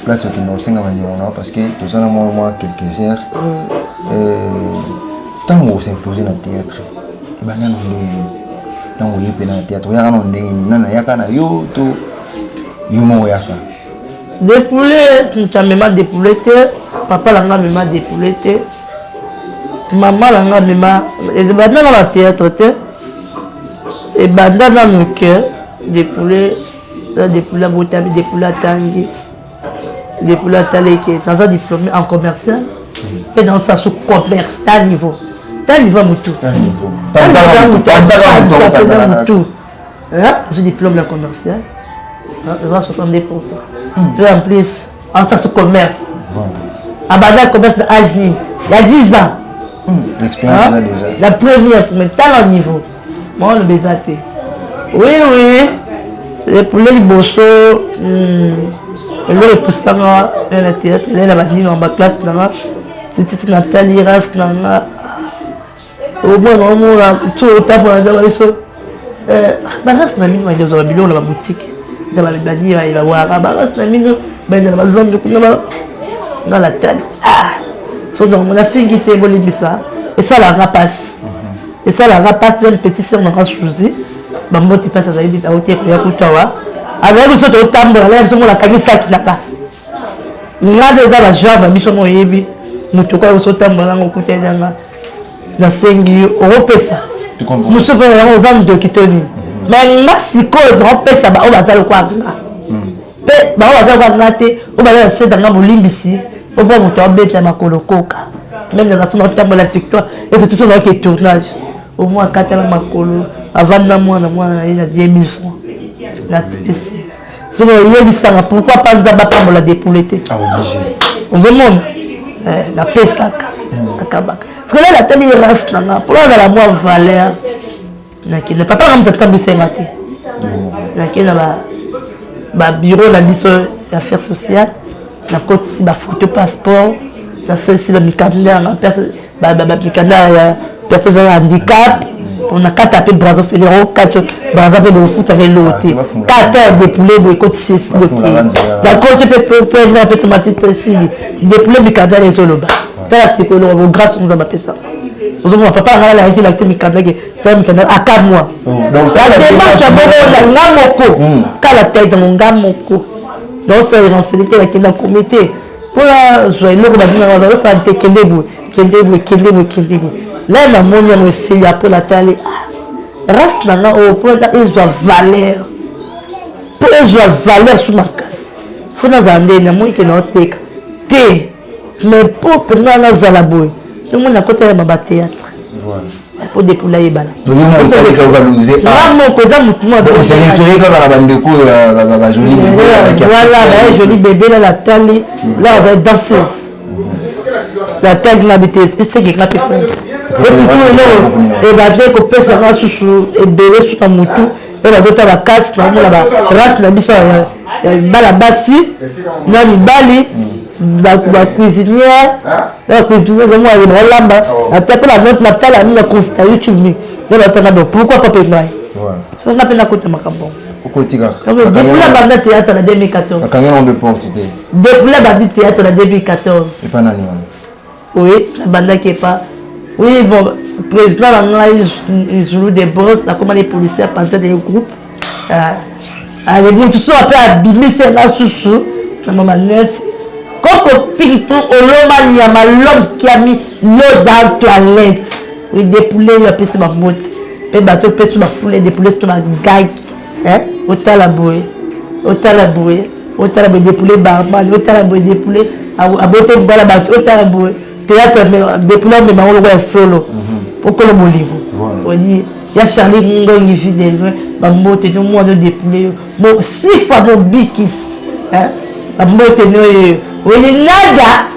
place okende kosenga bandeko na yo parce que toza na mwa mwa quelques heures ntango osimpose na théâtre ebanda na ndenge nini ntango oye mpe na théâtre oyaka na ndenge nini nani ayaka na yo to yo moko oyaka Depoule moto amema depoule te papa na nga amema depoule te mama na nga amema ebanda na ba théâtre te ebanda nanu ke depoule na depoule abotami depoule atangi depoule ataleke naza diplômé en commercial mpe dans sa sous commerce ta niveau ta niveau ya motu motu azwi diplôme ya commercial eza 62 pourcent mpe en plus en sa sous commerce abanda commerce na age nini ya 10 ans. L'expérience eza déjà. La première mais tala niveau moko loba eza te. Oui oui, epule liboso eloko epusanga na théâtre elai na banini na baklasse nanga tititi natali race nanga omona omona ti otambola nzaba biso barase na mino bazwa biloko na baboutique na bani bawara barase na mino baenda na bazambi kuna nga natali ah so donc nafingi te bolimbisa esalaka mpasi esalaka mpasi meme petit sœur nanga Suzy bamboti mpasi azali auti koya kutu awa azali biso totambola na biso mona akangi saki na ka nga nde eza bagenre na biso mo oyebi moto okoya biso otambola nango okutani nanga nasengi yo okopesa mosusu mpe yango oza ndoki to nini mais nga sikoyo naopesa baoyo baza lokola nga mpe baoyo baza lokola nga te oyo baza na se nanga bolimbisi opo moto abeta makolo koka meme naza so naotambola victoire et surtout so naoke tournage omoi akatala makolo avandi na mwana mwana na ye na 2000 francs na tipesi soki oyebisanga pourquoi pas nzambe apambola depoule te ozomona napesaka nakabaka soki natali race na nga mpo nazala mwa valeur nakende papa nga moto atambwisa nga te nakende na babureau na biso ya affaire sociale nakotisi bafoto passeport nasalisi bamikanda yanga bamikanda ya personne ya handicap na kata mpe braza felero kati braza mpe bofutaka eloko te kata ya depoule boye ekotisi esili nakoti mpe pena mpe tomati esili depoule mikanda na ezoloba tala sikoyo eloko bo grâce nzambe apesaka ozomona papa na ngai alakaki lakisi mikanda ke tala mikanda aka mwa démarche ya bongo na nga moko kala tete yango nga moko donc ça renseigné te nakenda comité mpo nazwa eloko babengaka bazosala te kende boye kende boye kende boye kende boye la namoni yango esili apres natali race na nga oyo mpo ezwa valeur mpo ezwa valeur su makasi fo nazala nde namoni ke naoteka te mais mpo mpenza nazala boye yango nakota ya ba théâtre po depoula yebana nga moko eza motu mokoréféré kaka na bandeko bajoli bébé. Voilà, joli bébé la natali la azali danseuse natali nga bite eseki nga mpe frère surtout eloko ebande kopesa nga susu ebele su na motu oyo bazota bakati naomona barace na biso ya bana basi na mibali bacuisinière na bacuisinière yango ayeba olamba ata mpe na natala yango na youtube mingi nde natanga donc pourquoi pas mpe ngai so nga mpe nakota makambo depuis la banda théâtre na 2014 akangi yango mpe porte te depuis la bandi théâtre na 2014 epa nani wana oui nabandaki epa Oui, bon, président na ngai Zulu de Boss, akoma les policiers à partir des groupes. Ale mutu so ape abimisi nga susu na mama net. Koko pinto oloma nyama l'homme qui a mis l'eau dans toilette. Oui, dépoulé yo apesi ba mbote. Pe bato pesi ba foule dépoulé to ba gag. Hein? Otala boye. Otala boye. Otala boye dépoulé barman, otala boye dépoulé abote bala bato otala boye. Théâtre dépoulé amema yango lokola solo. Okolo bolingo. Odi ya Charlie Ngongi vie de loin bambote no mwana odepoule yo mo sifa mobikisi bambote no yeyo oye nada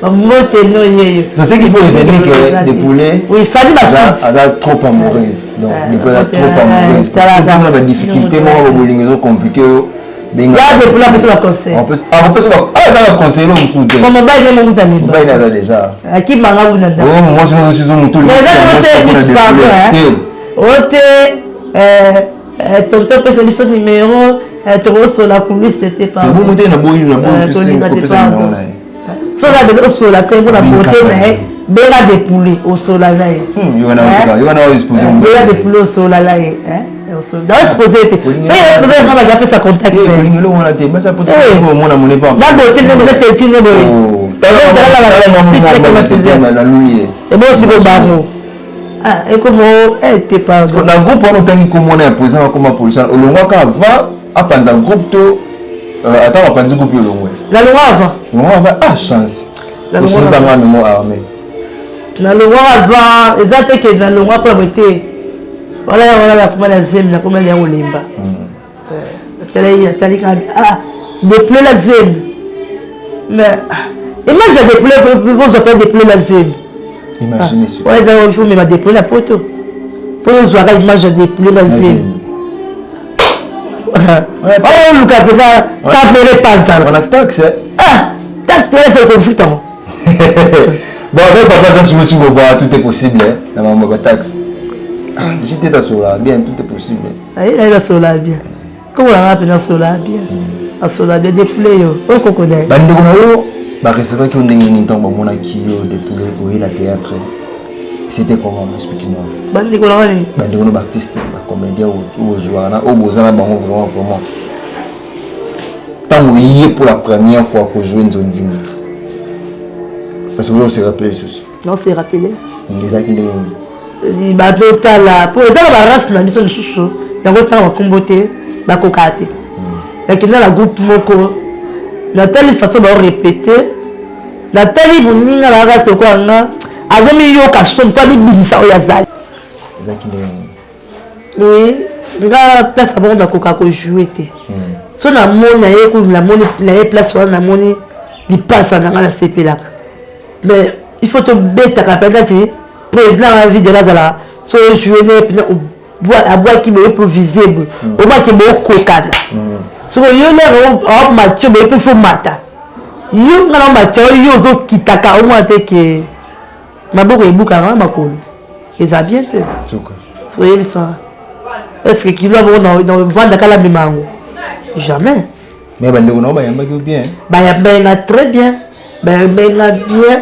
bambote no yeyo. Donc ce qu'il faut retenir que Dépoulé, oui, Fadi aza, aza trop amoureuse. Donc Dépoulé aza trop amoureuse. Surtout na ba difficulté moko bolingo ezo compliqué yo. Benga. Ya Dépoulé apesa ba conseil. En plus, ah apesa ba ah aza na conseil lo mosusu te. Bon mobali ne mokuta mimba. Mobali aza déjà. Akimanga kuna nda. Oh mwasi no sizo mutu. Mais eza te miss pardon hein. Ote tonton pesa biso numéro tokosola coulisse te pardon. Bongo te na boyi na boyi kopesa numéro na ye. Soki abeli osola te mpona beauté na ye benga depoule osola na ye. Yo wana exposé. Benga depoule osola na ye. Exposé te. Soki exposé nga baza pesa contact. Olingi eloko wana te basa poto omona mone pa. Na beauté nde boza teti nde boye. Na luye. Ebo siko bango. Ekomo te pardon. Na groupe wana otangi komona ya président akoma policier olongwaka avant apanza groupe to ata bapanzi groupe olongwe. Nalongwa avant. Olongwa avant ah chance. Osuni banga memo armé. Nalongwa avant eza te ke nalongwa mpo boye te. Wala ya wala nakoma na zemi nakoma ya kolemba. Natali natali kaka ah déplé la zemi. Mais image ya déplé bozwa mpe déplé la zemi. Imaginez sur. Ouais, eza il faut mema déplé na poto. Mpo ozwaka image ya déplé la zemi. Oyo oluka mpenza kamere epanzana. Wana taxe. Ah, taxe toyesa ekofuta yango. Bon, avec passage tu tu vois tout est possible hein, dans ma taxe. JT tasola bien, tout est possible. Ayi ayi tasola bien. Comment on a appelé sola bien? Asola bien dépoulé yo. Okoko na. Bandeko na yo ba recevaki yo ndenge nini ntango bamonaki yo dépoulé oye na théâtre? C'était comment? Explique-moi. Bandeko na wani? Bandeko na ba artiste, ba comédien oyo ozwaka na oyo boza na bango vraiment vraiment. Ntango oye pour la première fois kojouer Nzonzing. Parce que vous se rappeler lisusu. Non, se rappeler. Ezalaki ndenge nini? Bazotala po eza na ba race na biso lisusu yango otanga bakombo te bakokaka te. Nakenda na groupe moko natali façon bao répéter natali moninga na race lokola nga azomiyoka soni po amibimisa oyo azali. Ezalaki ndenge nini? Oui, nga place ya bongo nakoka kojouer te. So namoni na ye kutu namoni na ye place wana namoni lipasa na nga nasepelaka. Mais il faut tobetaka mpenza ti président ya video azala so ojouer na ye mpenza abwaki boye improvise boye obwaki boye okokana. Soki yo lere omatio boye mpe fo mata. Yo nga na omatio yo ozokitaka omona te ke maboko ebukaka makolo. Eza bien te. Oyebisa est-ce que kilo bongo na vanda kala mema yango? Jamais. Mais bandeko na yo bayambaki yo bien? Bayambaki nga très bien. Bayambaki nga bien.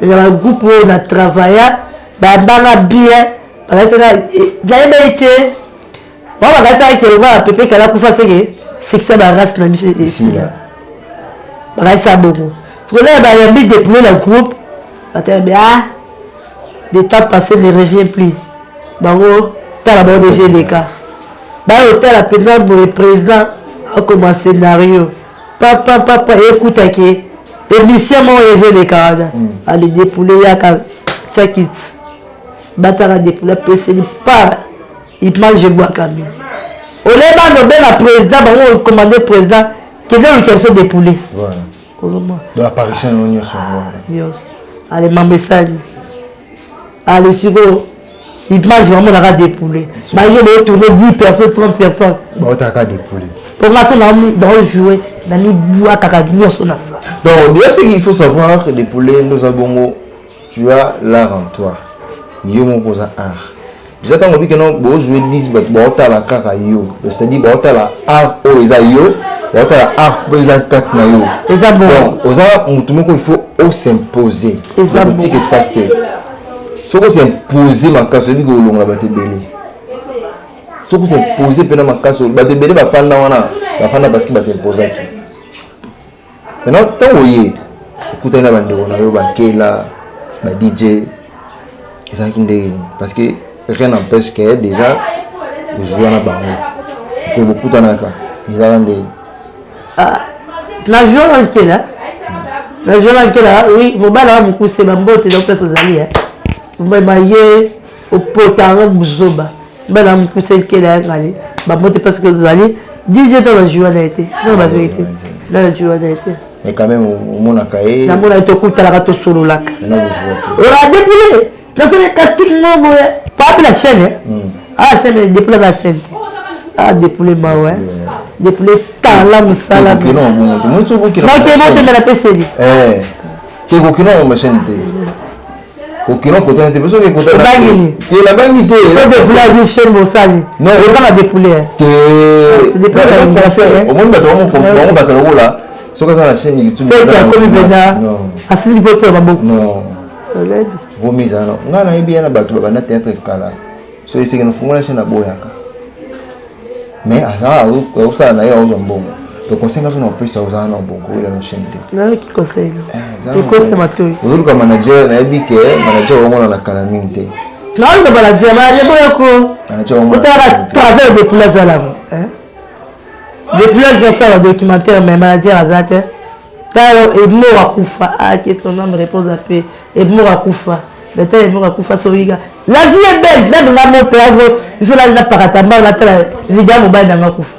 Na ba groupe oyo na travailla bayambanga bien. Bakataka nayebaki te. Bango bakataka ke lokola Pepe Kala kufa seke succès ba race na biso esila. Bakatisa bongo. Sikoyo bayambi déployer na groupe batayambi ah le temps passé ne revient plus. Bango tala bango déjà eleka. Bayo tala mpenza boye président akoma scénario. Papa papa ekutaki émission moko ezeleka wana. Ale dépouler yaka tiakiti. Bataka dépouler apeseli pa image ebwakami. Ole bana obenga président bango commandé président kende oluka biso dépouler. Voilà. Donc apparition nyonso wana. Nyonso. Ale mambo esali. Ale sikoyo image vraiment naka dépoulé. Malgré boye tourner 10 personnes, 30 personnes. Baotaka dépoulé. Pour nga so na jouer na mibwakaka nyonso na za. Donc déjà ce qu'il faut savoir dépoulé ndoza bongo tu as l'art en toi. Yo moko oza art. Déjà ntango obi keno bozwe 10 bato baotala kaka yo. C'est-à-dire baotala art oyo eza yo, baotala art oyo eza kati na yo. Eza bon. Donc oza mutu moko il faut s'imposer. Eza bon. Tika espace te. Soki osimpose makasi, oyebi kolongola bato ebele. Soki osimpose mpena makasi, bato ebele bafanda wana, bafanda parce que basimposaki. Maintenant, ntango oye okutani na bandeko na yo, bakela ba DJ, ezalaki ndenge nini? Parce que rien n'empêche que déjà ozwa na bango mokolo bokutanaka, ezalaka ndenge? Ah, na jour na nkela, na jour na nkela, oui, mobali wa mokuse, bambote donc place ozali baye opota yango buzoba. Mobali wa mokuse, nkela ya ngali, bambote parce que ozali DJ to bajoua na ye te, na bavérité na bajoua na ye te. Mais quand même omonaka ye? Namona ye, tokutalaka, tosololaka. Maintenant bozwa te? Ola depule nasala casting moko boye papi la chaîne. Ah, chaîne depule la chaîne te. Ah, depule mawa, depule tala mosala. Kokino bongo te, moi soki okina Okemotembela peseli. Te, kokino yango chaîne te, kokino kotana te, soki ekotana Obangi? Te, nabangi te. So depule azwi chaîne, bosali. Non. Ozanga depule. Te, omoni bato bango basala lokola soki aza na chaîne YouTube. Soki akomi mpenza asili mpo toya maboko. Non, vomi ezala na ngai, nayebi ya na bato babanda théâtre kala. So eseke nafungola chaîne, aboyaka, mais aza akosala na ye, akozwa mbongo. Donc conseil nga mpe na opesa, ozala na bongo oyela na chaîne te. Nayoki conseil, ekosema matoi. Ozoluka manager, nayebi ke manager omona na kala mingi te. Naoluka manager, manager boyoko. Manager omona. Otalaka travers depuis azalaka depuis azosala documentaire, mais manager aza te. Tayo Edmond akufa, ah, que son âme repose en paix. Edmond akufa, mais tayo Edmond akufa, soyika la vie est belle. Nalinga moto yango, il faut nalinga pakata mbango, natala video ya mobali nanga akufa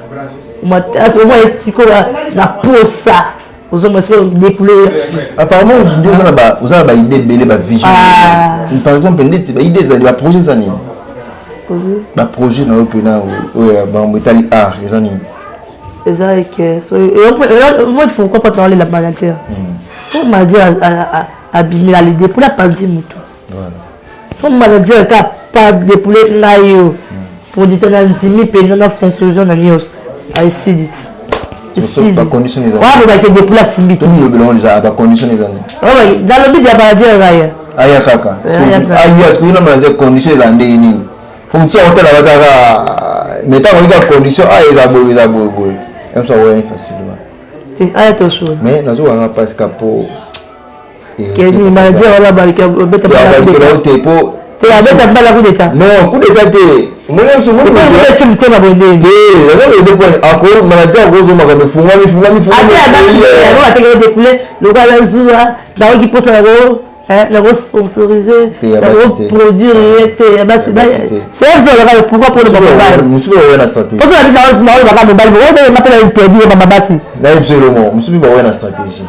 omwa etikola na posa, ozomba sikoyo depule. Apparemment nde oza na baidée ebele, bavision. Par exemple ndeti baidée ezali, baprojet eza nini? Baprojet na yo mpena oyo makambo etali art eza nini? Eza eke moi, pourquoi pas toalela manager po manager abimi ali depule, apanzi motu. So manager ka pa depule ngai yo producteur na ndimi mpenza na sponsorisation na nyonso aesili. Bacondition eza? Wana bobake depule asimbi. Tomilobela ngo déjà, bacondition eza nini? Nalobi dia manager ngai. Aya kaka aya sikoyo na manager, condition eza ndenge nini? Po motu akotala bataka, mais ntango oyika condition a eza boye, eza boye boye, mosu akoyani facilement. Aya tosolo. Mais nazokanga mpasi ka po Keni manager wana balikela te po te abeta mbala coup d'état. Non, coup d'état te, omoni biso. Ti motema boye. Te, nazokoyede po ako manager akozomaka mefungwami fungwami. Ate abaki depule lokola zuwa nakoki mposa nako nako sponsoriser, nako produire ye te ya basi te. Ozalaka pourquoi mpona mobali? Mosusu baoya na stratégie. Naolobaka mobali obenga mpe na interdit bama basi. Nayebi biso elongo, mosusu baoya na stratégie,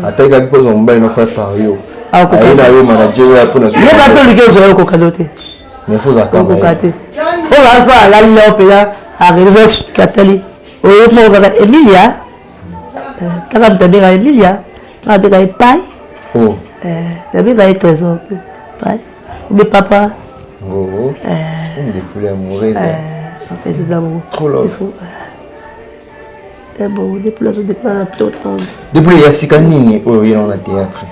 ataki mpo ozwa mobali nofa par yo, aye na yo manager oyo mpona Yo kasi oluki ozwa yo okokalo te. Mais faut ozalaka. Okoka te oyo afa alali nao mpena areleve katali oyo moko kaka Emilia kaka moto abengaka Emilia, nga abengaka ye pai, nabengaka ye Trésor te, pai obe papa. Ngoro des poules amoureuses. Trop love. Bon, depuis ya sika nini oyo oye nango na théâtre?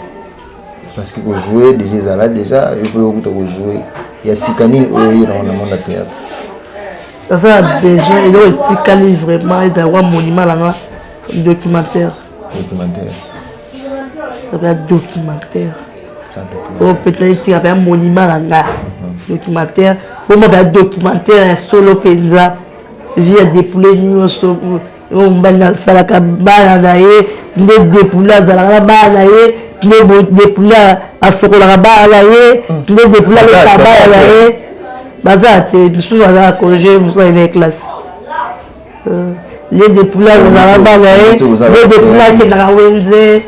Parce que kojouer déjà ezala déjà, yo mpe okuta kojouer. Ya sika nini oyo oye nango na monde ya théâtre? Naza na besoin, eloko etikali vraiment ezalaka monument nanga, documentaire. Documentaire. Ya documentaire oyo peut-être etika mpe ya monument na nga, documentaire po mpe ya documentaire ya solo mpenza, vie ya depule nyonso oyo mobali asalaka bana na ye, nde depule azalaka na bana na ye, nde depule asokolaka bana na ye, nde depule alekaka bana na ye. Baza te, mosusu aza na congé, mosusu aza na classe. Nde depule azalaka bana ye, nde depule akendaka wenze,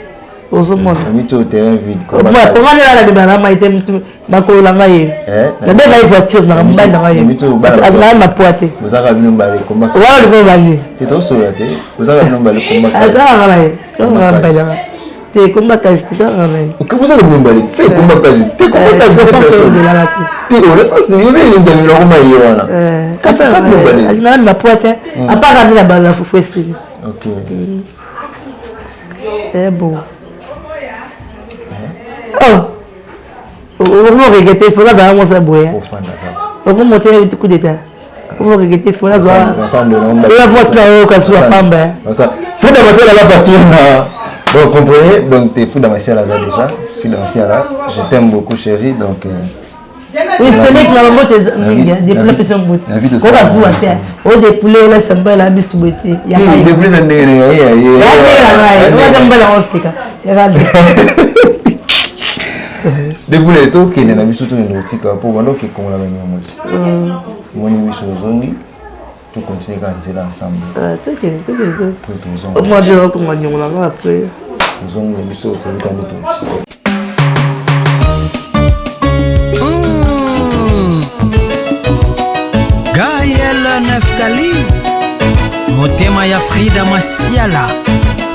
ozomona. Konga nde nalabima na mai te, makolo na ngai ye nabenga ye voiture nanga, mobali na ngai ye azalaka na poa te. Wana liko mobali azalaka na ye, azalaka mobali nanga te, komba kasi te, kaka na ye. Ozala bino mibale te, komba kasi te, komba kasi te, personne te oresasndamino koma ye wana kasi ka bino mibale. Azalaka na poa te, apart nde na bala fufu esili. Ok. Eh bon. Oh. Okomo regretter faut nazala mwasi ya boye. Okomo monter coup d'état. Okomo regretter faut nazala. Oya mwasi na yo kasi wa pamba. Frida Masiala la patronne. Donc comprenez, donc t'es Frida Masiala déjà. Frida Masiala, je t'aime beaucoup chérie donc Oui, c'est vrai que la mbote mingi, depuis la pesa mbote. Oka zuwa te. O depule la samba la bisu bote. Ya. Depule na ndenge na ya ya. Ya ya. Ya mbala osika. Ya kali. Depule tokende na biso tokende kotika mpo banda okekongola banyama ti. Omoni biso ozongi tokontinue kaka nzela ensemble. Tokende tokende. Tozonga. Okonga nyongo na nga après. Tozongi na biso toluka nde toshika. Gaël Neftali motema ya Frida Masiala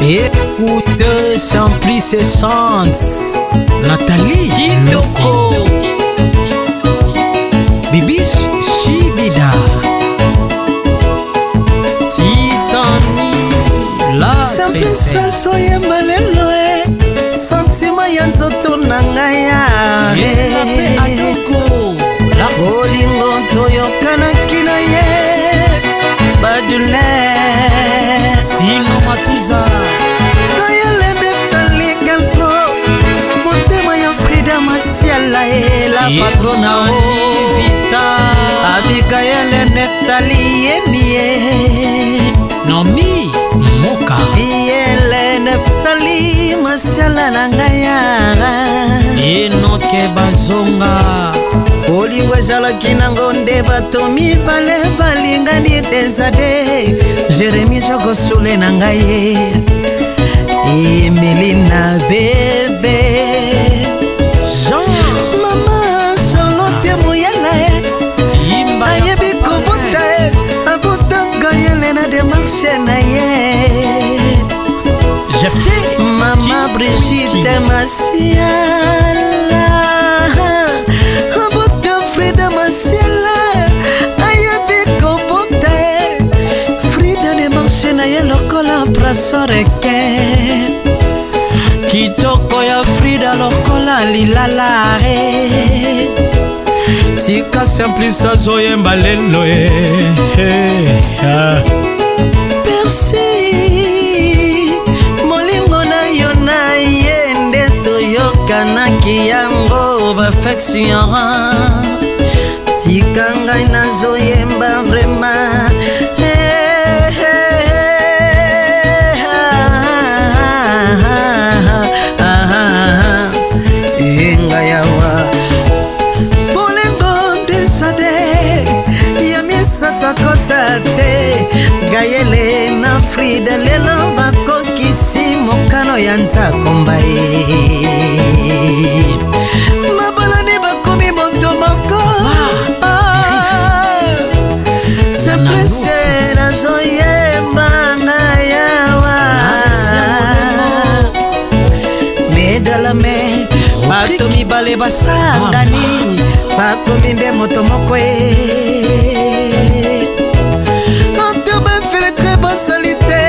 écoute Simplice Chance Nathalie Kitoko Bibish Shibida Titani la Simplice azoyemba lelo e santima ya nzoto na ngai ya bolingo toyokanaki na ye badouleur Sino Matuza Kayele Neftali motema ya Frida Masiala e la patrona o Abikayele Neftali yemie Nomi Moka Yele Neftali Masiala na ngai ya Enoke Bazonga bolingo ezalaki nango nde bato mibale balingani eza de Jeremi Jokosule na ngai Emelina bebe Jean Mama Charlotte Muyala ayebi kobota abotaka yele na demarche na ye Jefte Mama Brigitte Masiala abota Frida Masiala ayebi kobota Frida demarche na ye lokola brasoreke kitoko ya Frida lokola lilala tika Simplice azoyemba lelo Merci molingo na yo na ye nde toyokanaki yango perfection tika ngai nazoyemba vraiment Enga yawa bolingo ndesade ya misato akota te Gayele na Frida lelo bakokisi mokano ya nzakomba ye mabalani bakomi moto moko Simplice nazoyemba ngai yawa medalame bato mibale basangani bakomi nde moto moko e ata bafiltre basali te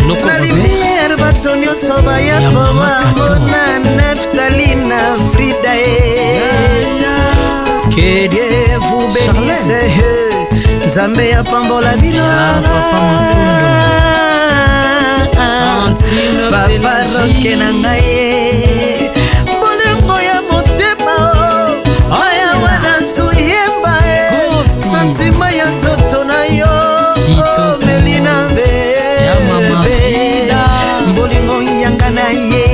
na lumière bato nyonso baya kobamona Neftali na Frida e que Dieu vous bénisse Nzambe apambola bino papa roke na ngai bolingo ya motema aya wana suyemba santima ya nzoto na yo melina bebe bolingo yanga na ye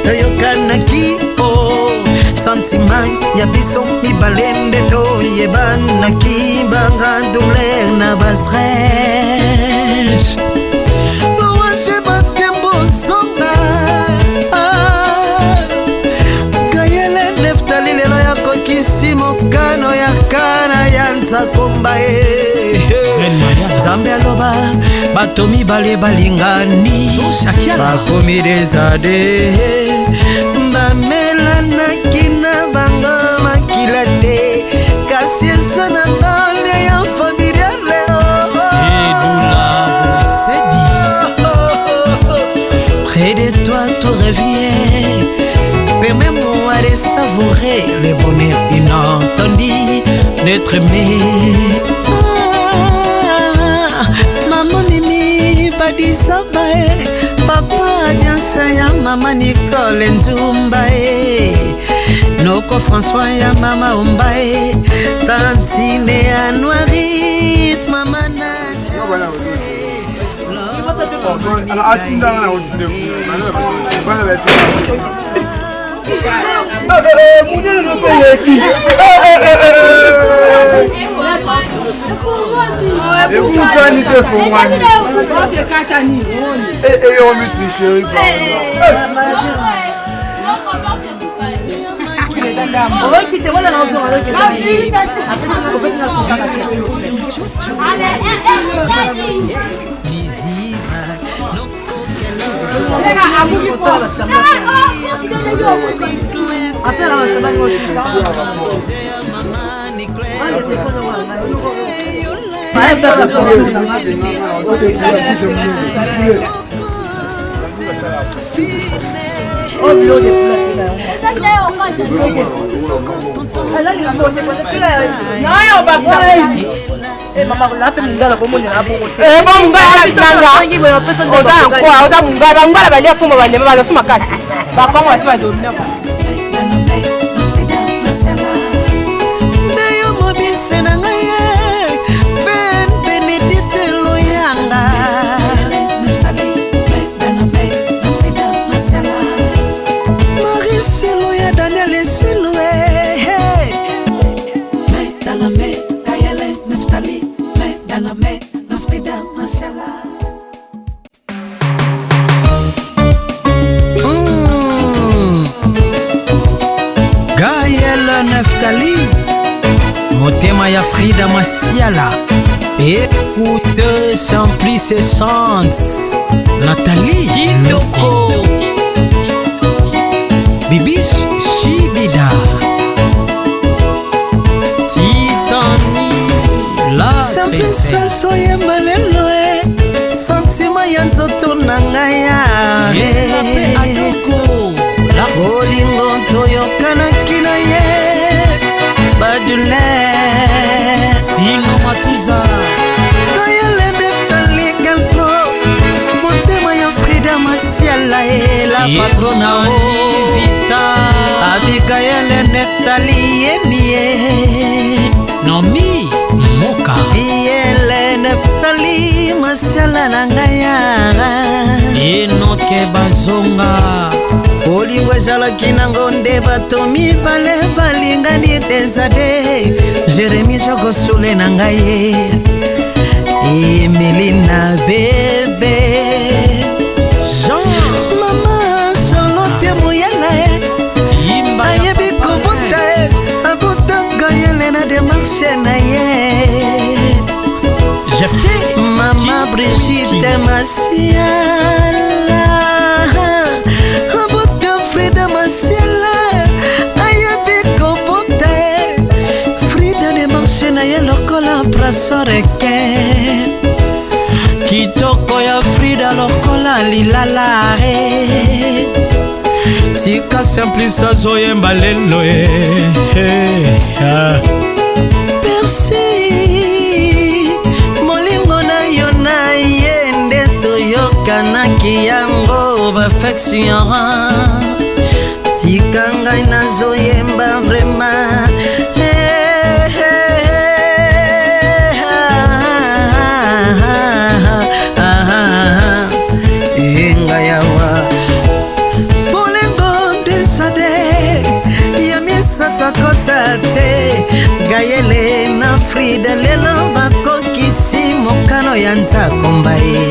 toyokanaki o santima ya biso mibale nde toyebanaki banga douleur na bastress louange batembo zonga Gayele Neftali lelo yakokisi mokano ya kana ya nzakomba ye Nzambe aloba bato mibale balingani bakomi desade bamelanaki na bango makila te kasi eza na ngalia ya familiale Près de toi tout revient. Permets-moi de savoir. savourer le bonheur inattendu d'être aimé. Ah, mama mimi badisaba e papa diansa ya mama nicole nzumba e noko françois ya mama omba e tantine anuarit mama Ekutani te fongwani. Oza mungala, bangala balia fumba, balema baza su makasi, bakongo basi badomina. Ndeyo mobise na ngai ye Ben Benedite Loyanga. Marisilo ya Daniel Esilu. Gaël Neftali, motema ya Frida Masiala. Écoute Simplice Chance, Nathalie Kitoko, Bibish Shibida, Titani La Simplice azoyemba lelo e sentima ya nzoto na ngai ya bolingo toyokanaki na ye badouleur. Sino Matuza. Kayele neftalingalpo motema ya Frida Masiala e la patrona o Abikayele Neftali yemie. Nomi Moka. Yele Neftali Masiala na ngai ya Enoke Bazonga. Bolingo ezalaki nango nde bato mibale balingani ete de Jeremi Jokosule na ngai ye Emelina bebe. Jean. Mama Charlotte Moyala e ayebi kobota e abotaka yele na demarche na ye. Jefte. Mama Brigitte Masiala abota Frida Masiala ayebi kobota e Frida demarche na ye lokola brasoreke. Kitoko ya Frida lokola lilala e. Tika Simplice azoyemba lelo e eh, ah. Persi molingo na yo na ye nde toyokanaki yango bafection. Tika ngai nazoyemba vraiment. Eh, eh, eh, ah, ah, ah, ah. Enga yawa bolingo ndesade ya misato akota te. Gayele na Frida lelo bakokisi mokano ya nzakomba ye.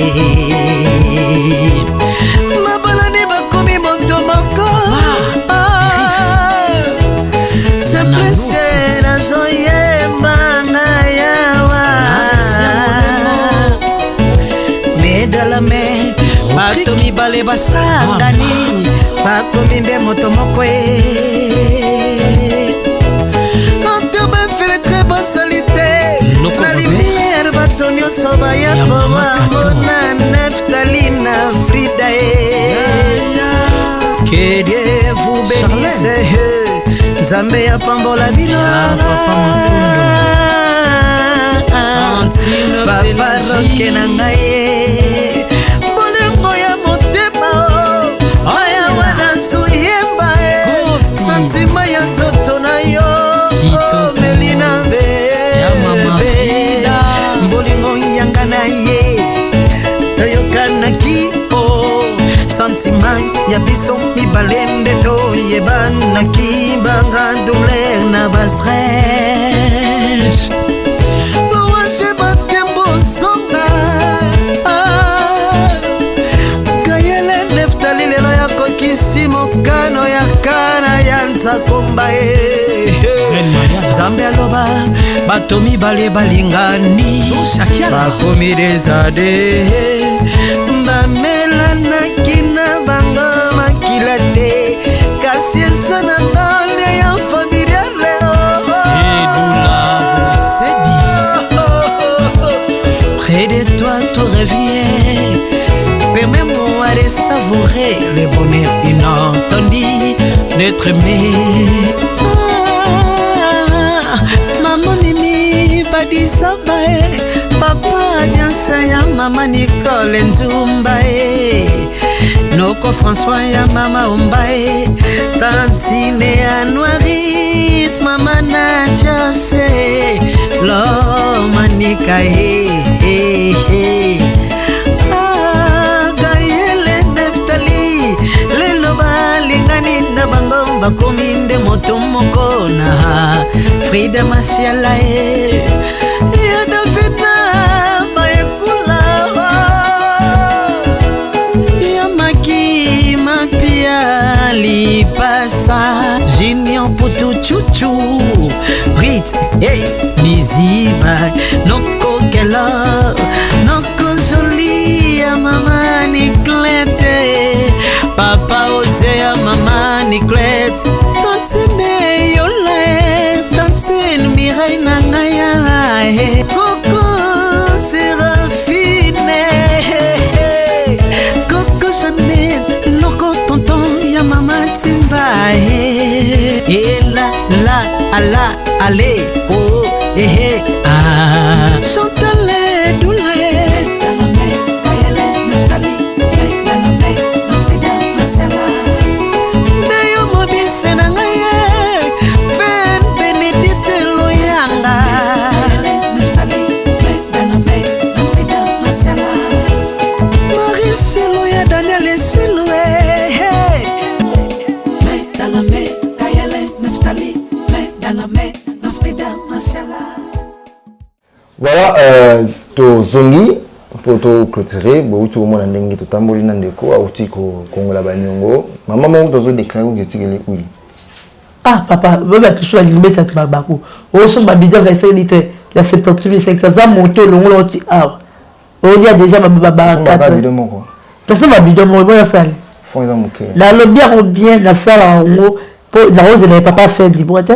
Mabalani bakomi moto moko. Simplice nazoyemba ngai awa medalame bato mibale basangani bakomi nde moto moko e. Ata bafiltre basali te na lumiere bato nyonso baya kobamona Neftali na Frida e. Que Dieu vous bénisse. Nzambe apambola bino. Papa Roke na ngai ye. Bolingo ya motema oya wana suyemba e. Santima ya nzoto na yo Melina bebe. Bolingo yanga na ye toyokanaki o santima ya biso mibale nde toyebanaki banga douleur na bastress louange batembo zonga ah, gayele neftali lelo yakokisi mokano ya kana ya nsakomba e nzambe aloba bato mibale balingani bakomi desade bamelanaki na bango makila te kasi eza na ngambe ya familiale. Près de toi tout revient. Permets-moi de savourer le bonheur inentendu d'être aimé. Ah, Maman Mimi Badisaba e Papa Diansa ya Mama Nicole Nzumba e Noko François ya Mama Omba e Tantine Anuarit Mama Nadia se Lomanika e, e, e. Ah, Gayele Neftali lelo balingani na bango bakomi nde moto moko na Frida Masiala e ya Davina Bayekula ya Maki Mapia Lipasa Junior Putu Chuchu Rit hey, Liziba Noko Kelo Noko Jolie ya Mama Niclette Papa Ose ya Mama Niclette Tantine Yola Tantine Mireille na ngai ya Koko Serafine Koko Jeannette Noko Tonton ya Mama Timba E la la ala ale oh eh ah Chantal Doula Ndeyo mobise na ngai ye Ben Benedite Loyanga Marie Silo ya Daniel Esilo eh. Voilà, tozongi mpo toclôturer. Bouti komona ndenge totamboli na ndeko auti kokongola baniongo. Mama moko tozodéclare koki etikeli uli. Ah papa, boye bato so balingi betisa baku osomba bidon 25 litre ya 78 500 aza moto olongola oti awa olia déjà. Osombaka bidon moko? Tosomba bidon moko boyo asali. Fond eza moke. Nalobi yango bien, nasala yango mpo nakozela ye papa fin du mois te.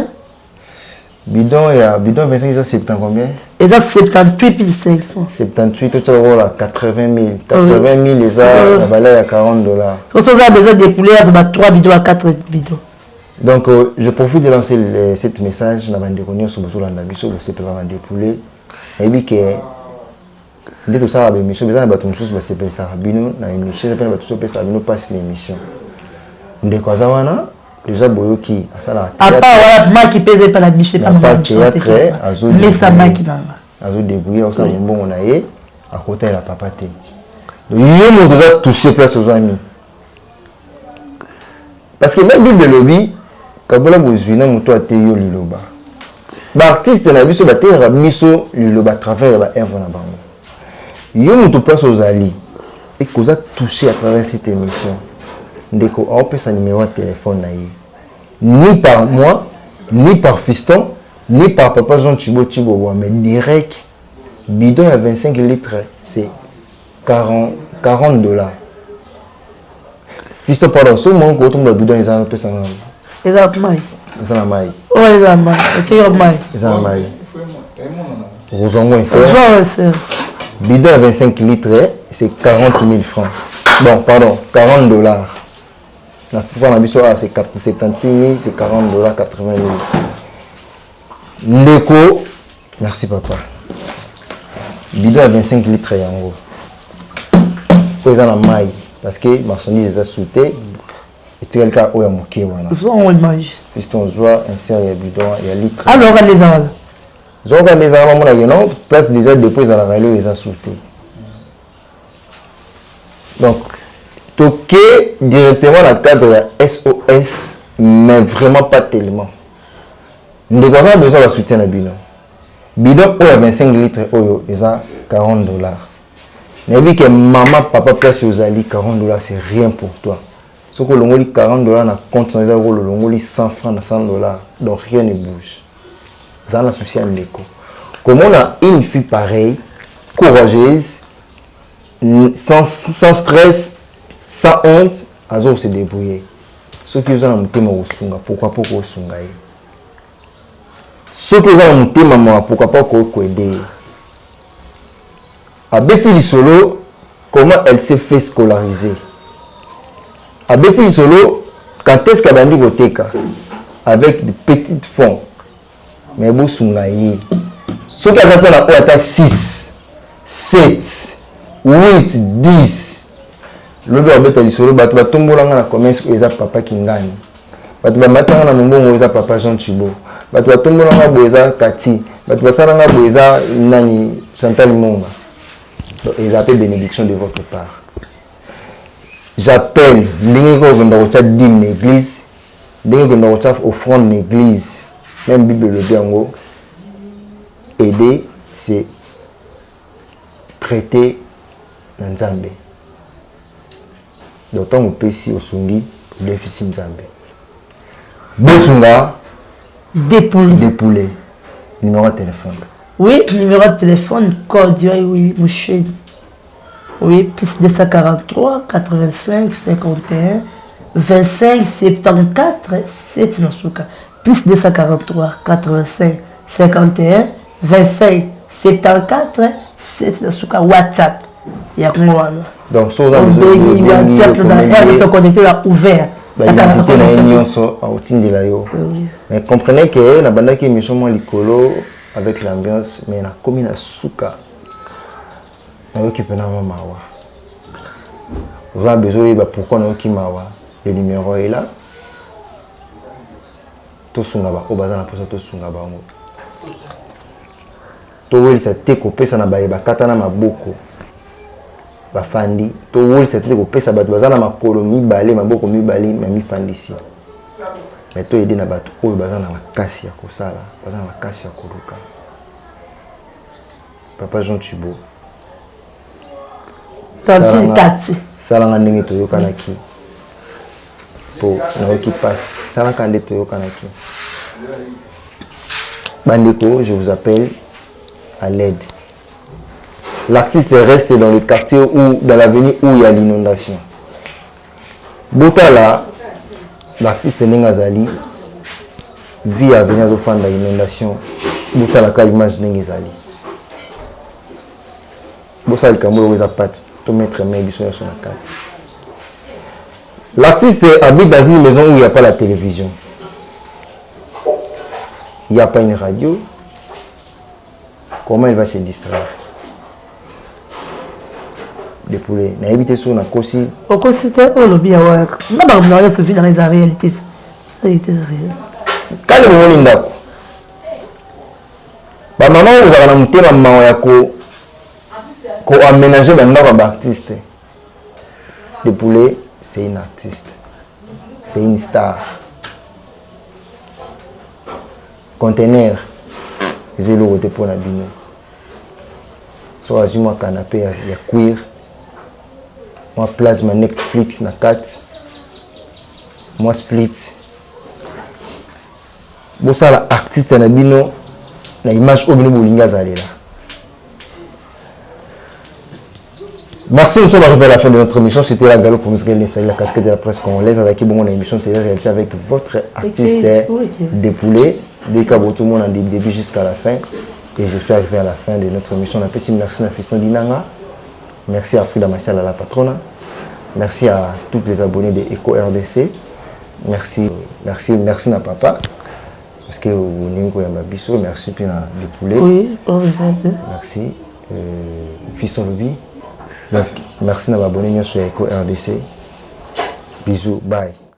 Bidon ya bidon 25 eza 70 combien? Eza 78 500. 78, totala lokola 80 000. 80 000 eza na valeur ya 40 $. Soso oza besoin dépouler azo ba 3 bidon ba 4 bidon. Donc je profite de lancer cet message na bandeko nyonso bozolanda biso, bosepelaka na dépoulé. Nayebi ke nde tosalaka baémission, eza na bato mosusu basepelisaka bino na émission, eza mpe na bato mosusu bapesaka bino mpasi na émission. Ndeko aza wana déjà, boyoki asalaka. Apa wana maki mpe eza epa na biso epa. Na part théâtre. Mesa maki nanga. Azodébrouille, akosala mombongo na ye, akotalela papa te. Donc yo moto oza touché place ozwami, parce que même Bible elobi kabola bozwi na moto ate yo liloba. Baartiste na biso bateyaka biso liloba à travers ya baœuvre na bango. Yo moto place ozali ekoza touché à travers cette émission, ndeko aopesa numéro ya téléphone na ye, ni par moi, ni par fiston, ni par papa Jean Chibo Chiboboa, mais direct. Bidon ya 25 litres, c'est 40, 40 $. Fiston, pardon, so moko kotomba bidon eza opesa nga. Eza mai. Eza na mai. Oyo eza mai, otiaka mai. Eza na mai, okozwa ngo insert. Ozwa insert. Bidon ya 25 litres, c'est 40 000 francs, bon pardon, 40 $. Na franc na biso awa c'est 78 000, c'est 40 dollars 80 000. Ndeko, merci papa. Bidon ya 25 litres yango. Oyo eza na mai parce que marchandise eza sous te. Etikali kaka oyo ya moke wana. Zwa yango image. Fiston zwa insert ya bidon ya litre. Alors nde eza wana. Zwa kaka nde eza wana omona ke non place déjà dépôt ezalaka eloko eza sous te. Donc toke directement na cadre ya SOS mais vraiment pas tellement. Ndeko aza na besoin ba soutien na bino. Bidon oyo ya 25 litres oyo eza 40 dollars. Nayebi ke mama papa place ozali 40 dollars c'est rien pour toi. Soki olongoli 40 dollars na compte na eza lokola olongoli 100 francs na 100 dollars donc rien ne bouge. Zala na souci ya ndeko. Komona une fille pareille courageuse sans, sans stress sans honte azo se débrouiller. Soki oza na motema kosunga pourquoi pas kosunga ye. Soki oza na motema mawa pourquoi pas koaider ye. Abeti lisolo comment elle s'est fait scolariser. Abeti lisolo quand est-ce qu'abandi koteka avec de petites fonds. Mais bosunga ye. Soki aza mpe na oyo ata 6, 7, 8, 10 lobi abeta lisolo bato batombola nga na commerce oyo eza papa Kingani. Bato bamata nga na mombongo oyo eza papa Jean Tshibo. Bato batombola nga boye eza Kati. Bato basala nga boye eza nani Chantal Monga. Donc eza pe bénédiction de votre part. J'appelle ndenge ko okenda kotia dîme na église, ndenge okenda kotia offrande na église, même Bible elobi yango, aider c'est prêter na Nzambe. Donc ntango opesi osungi odefisi Nzambe. Bosunga Dépouillé. Dépouillé. Numéro de téléphone. Oui, numéro de téléphone, code, oui, Mouchedi. Oui, plus 243, 85, 51, 25, 74, 7 dans ce cas. Plus 243, 85, 51, 25, 74, 7 dans ce cas. WhatsApp. Il y a quoi là? Donc, so oza Obengi WhatsApp dans l'air, to connecté là ouvert. Ba identité na ye nyonso aotindela yo. Mais comprenez que nabandaki émission mwa likolo avec l'ambiance, mais nakomi na suka. Nayoki mpena mwa mawa. Oza besoin oyeba pourquoi nayoki mawa. Le numéro est là. Tosunga ba oyo baza na mposa tosunga bango. Towelisa te kopesa na baye bakata na maboko bafandi. Towelisa te kopesa bato baza na makolo mibale, maboko mibale, ma mifandisi. Mais toyede na bato oyo baza na makasi ya kosala, baza na makasi ya koluka. Papa Jean Tshibo. Tantine Kati. Salanga ndenge toyokanaki. Po nayoki pasi. Salaka nde toyokanaki. Bandeko, je vous appelle à l'aide. L'artiste reste dans le quartier ou dans l'avenue où il y a l'inondation. Botala, l'artiste ndenge azali, vie ya avenue azofanda inondation. Botala ka image ndenge ezali. Bosala likambo oyo eza pati, to mettre main biso nyonso na kati. L'artiste habite dans une maison où il n'y a pas la télévision. Il n'y a pas une radio. Comment il va se distraire? De poulet. Nayebi te soki nakosi. Okosi te oyo olobi ya wana. Nga makambo na nyonso vie na nga eza réalité. Réalité eza réel. Kale bomoni ndako. Ba mama oyo ozalaka na motema mawa ya ko ko aménager ba ndako ya ba artiste. De poulet, c'est une artiste. C'est une star. Conteneur eza eloko te mpo na bino. So azwi mwa canapé ya, ya cuir, mwa plasma Netflix na kati, mwa split. Bosala artiste na bino na image oyo bino bolingi azalela. Merci, nous sommes arrivés à la fin de notre émission. C'était la Gallo pour Israël Neftali, la casquette de la presse congolaise. Avec bon, on a une émission télé-réalité avec votre artiste Dépoulet, Décabo, tout le monde du début jusqu'à la fin. Et je suis arrivé à la fin de notre émission. On appelle merci à Fiston Dinanga. Merci à Frida Massiala, la patronne. Merci à toutes les abonnés de Eco RDC. Merci, merci, merci na papa. Parce que ondimi koyamba biso, merci mpe na Lipule. Oui, merci. Fiston Lobi. Merci na ba abonnés nyonso ya Eco RDC. Bisous, bye.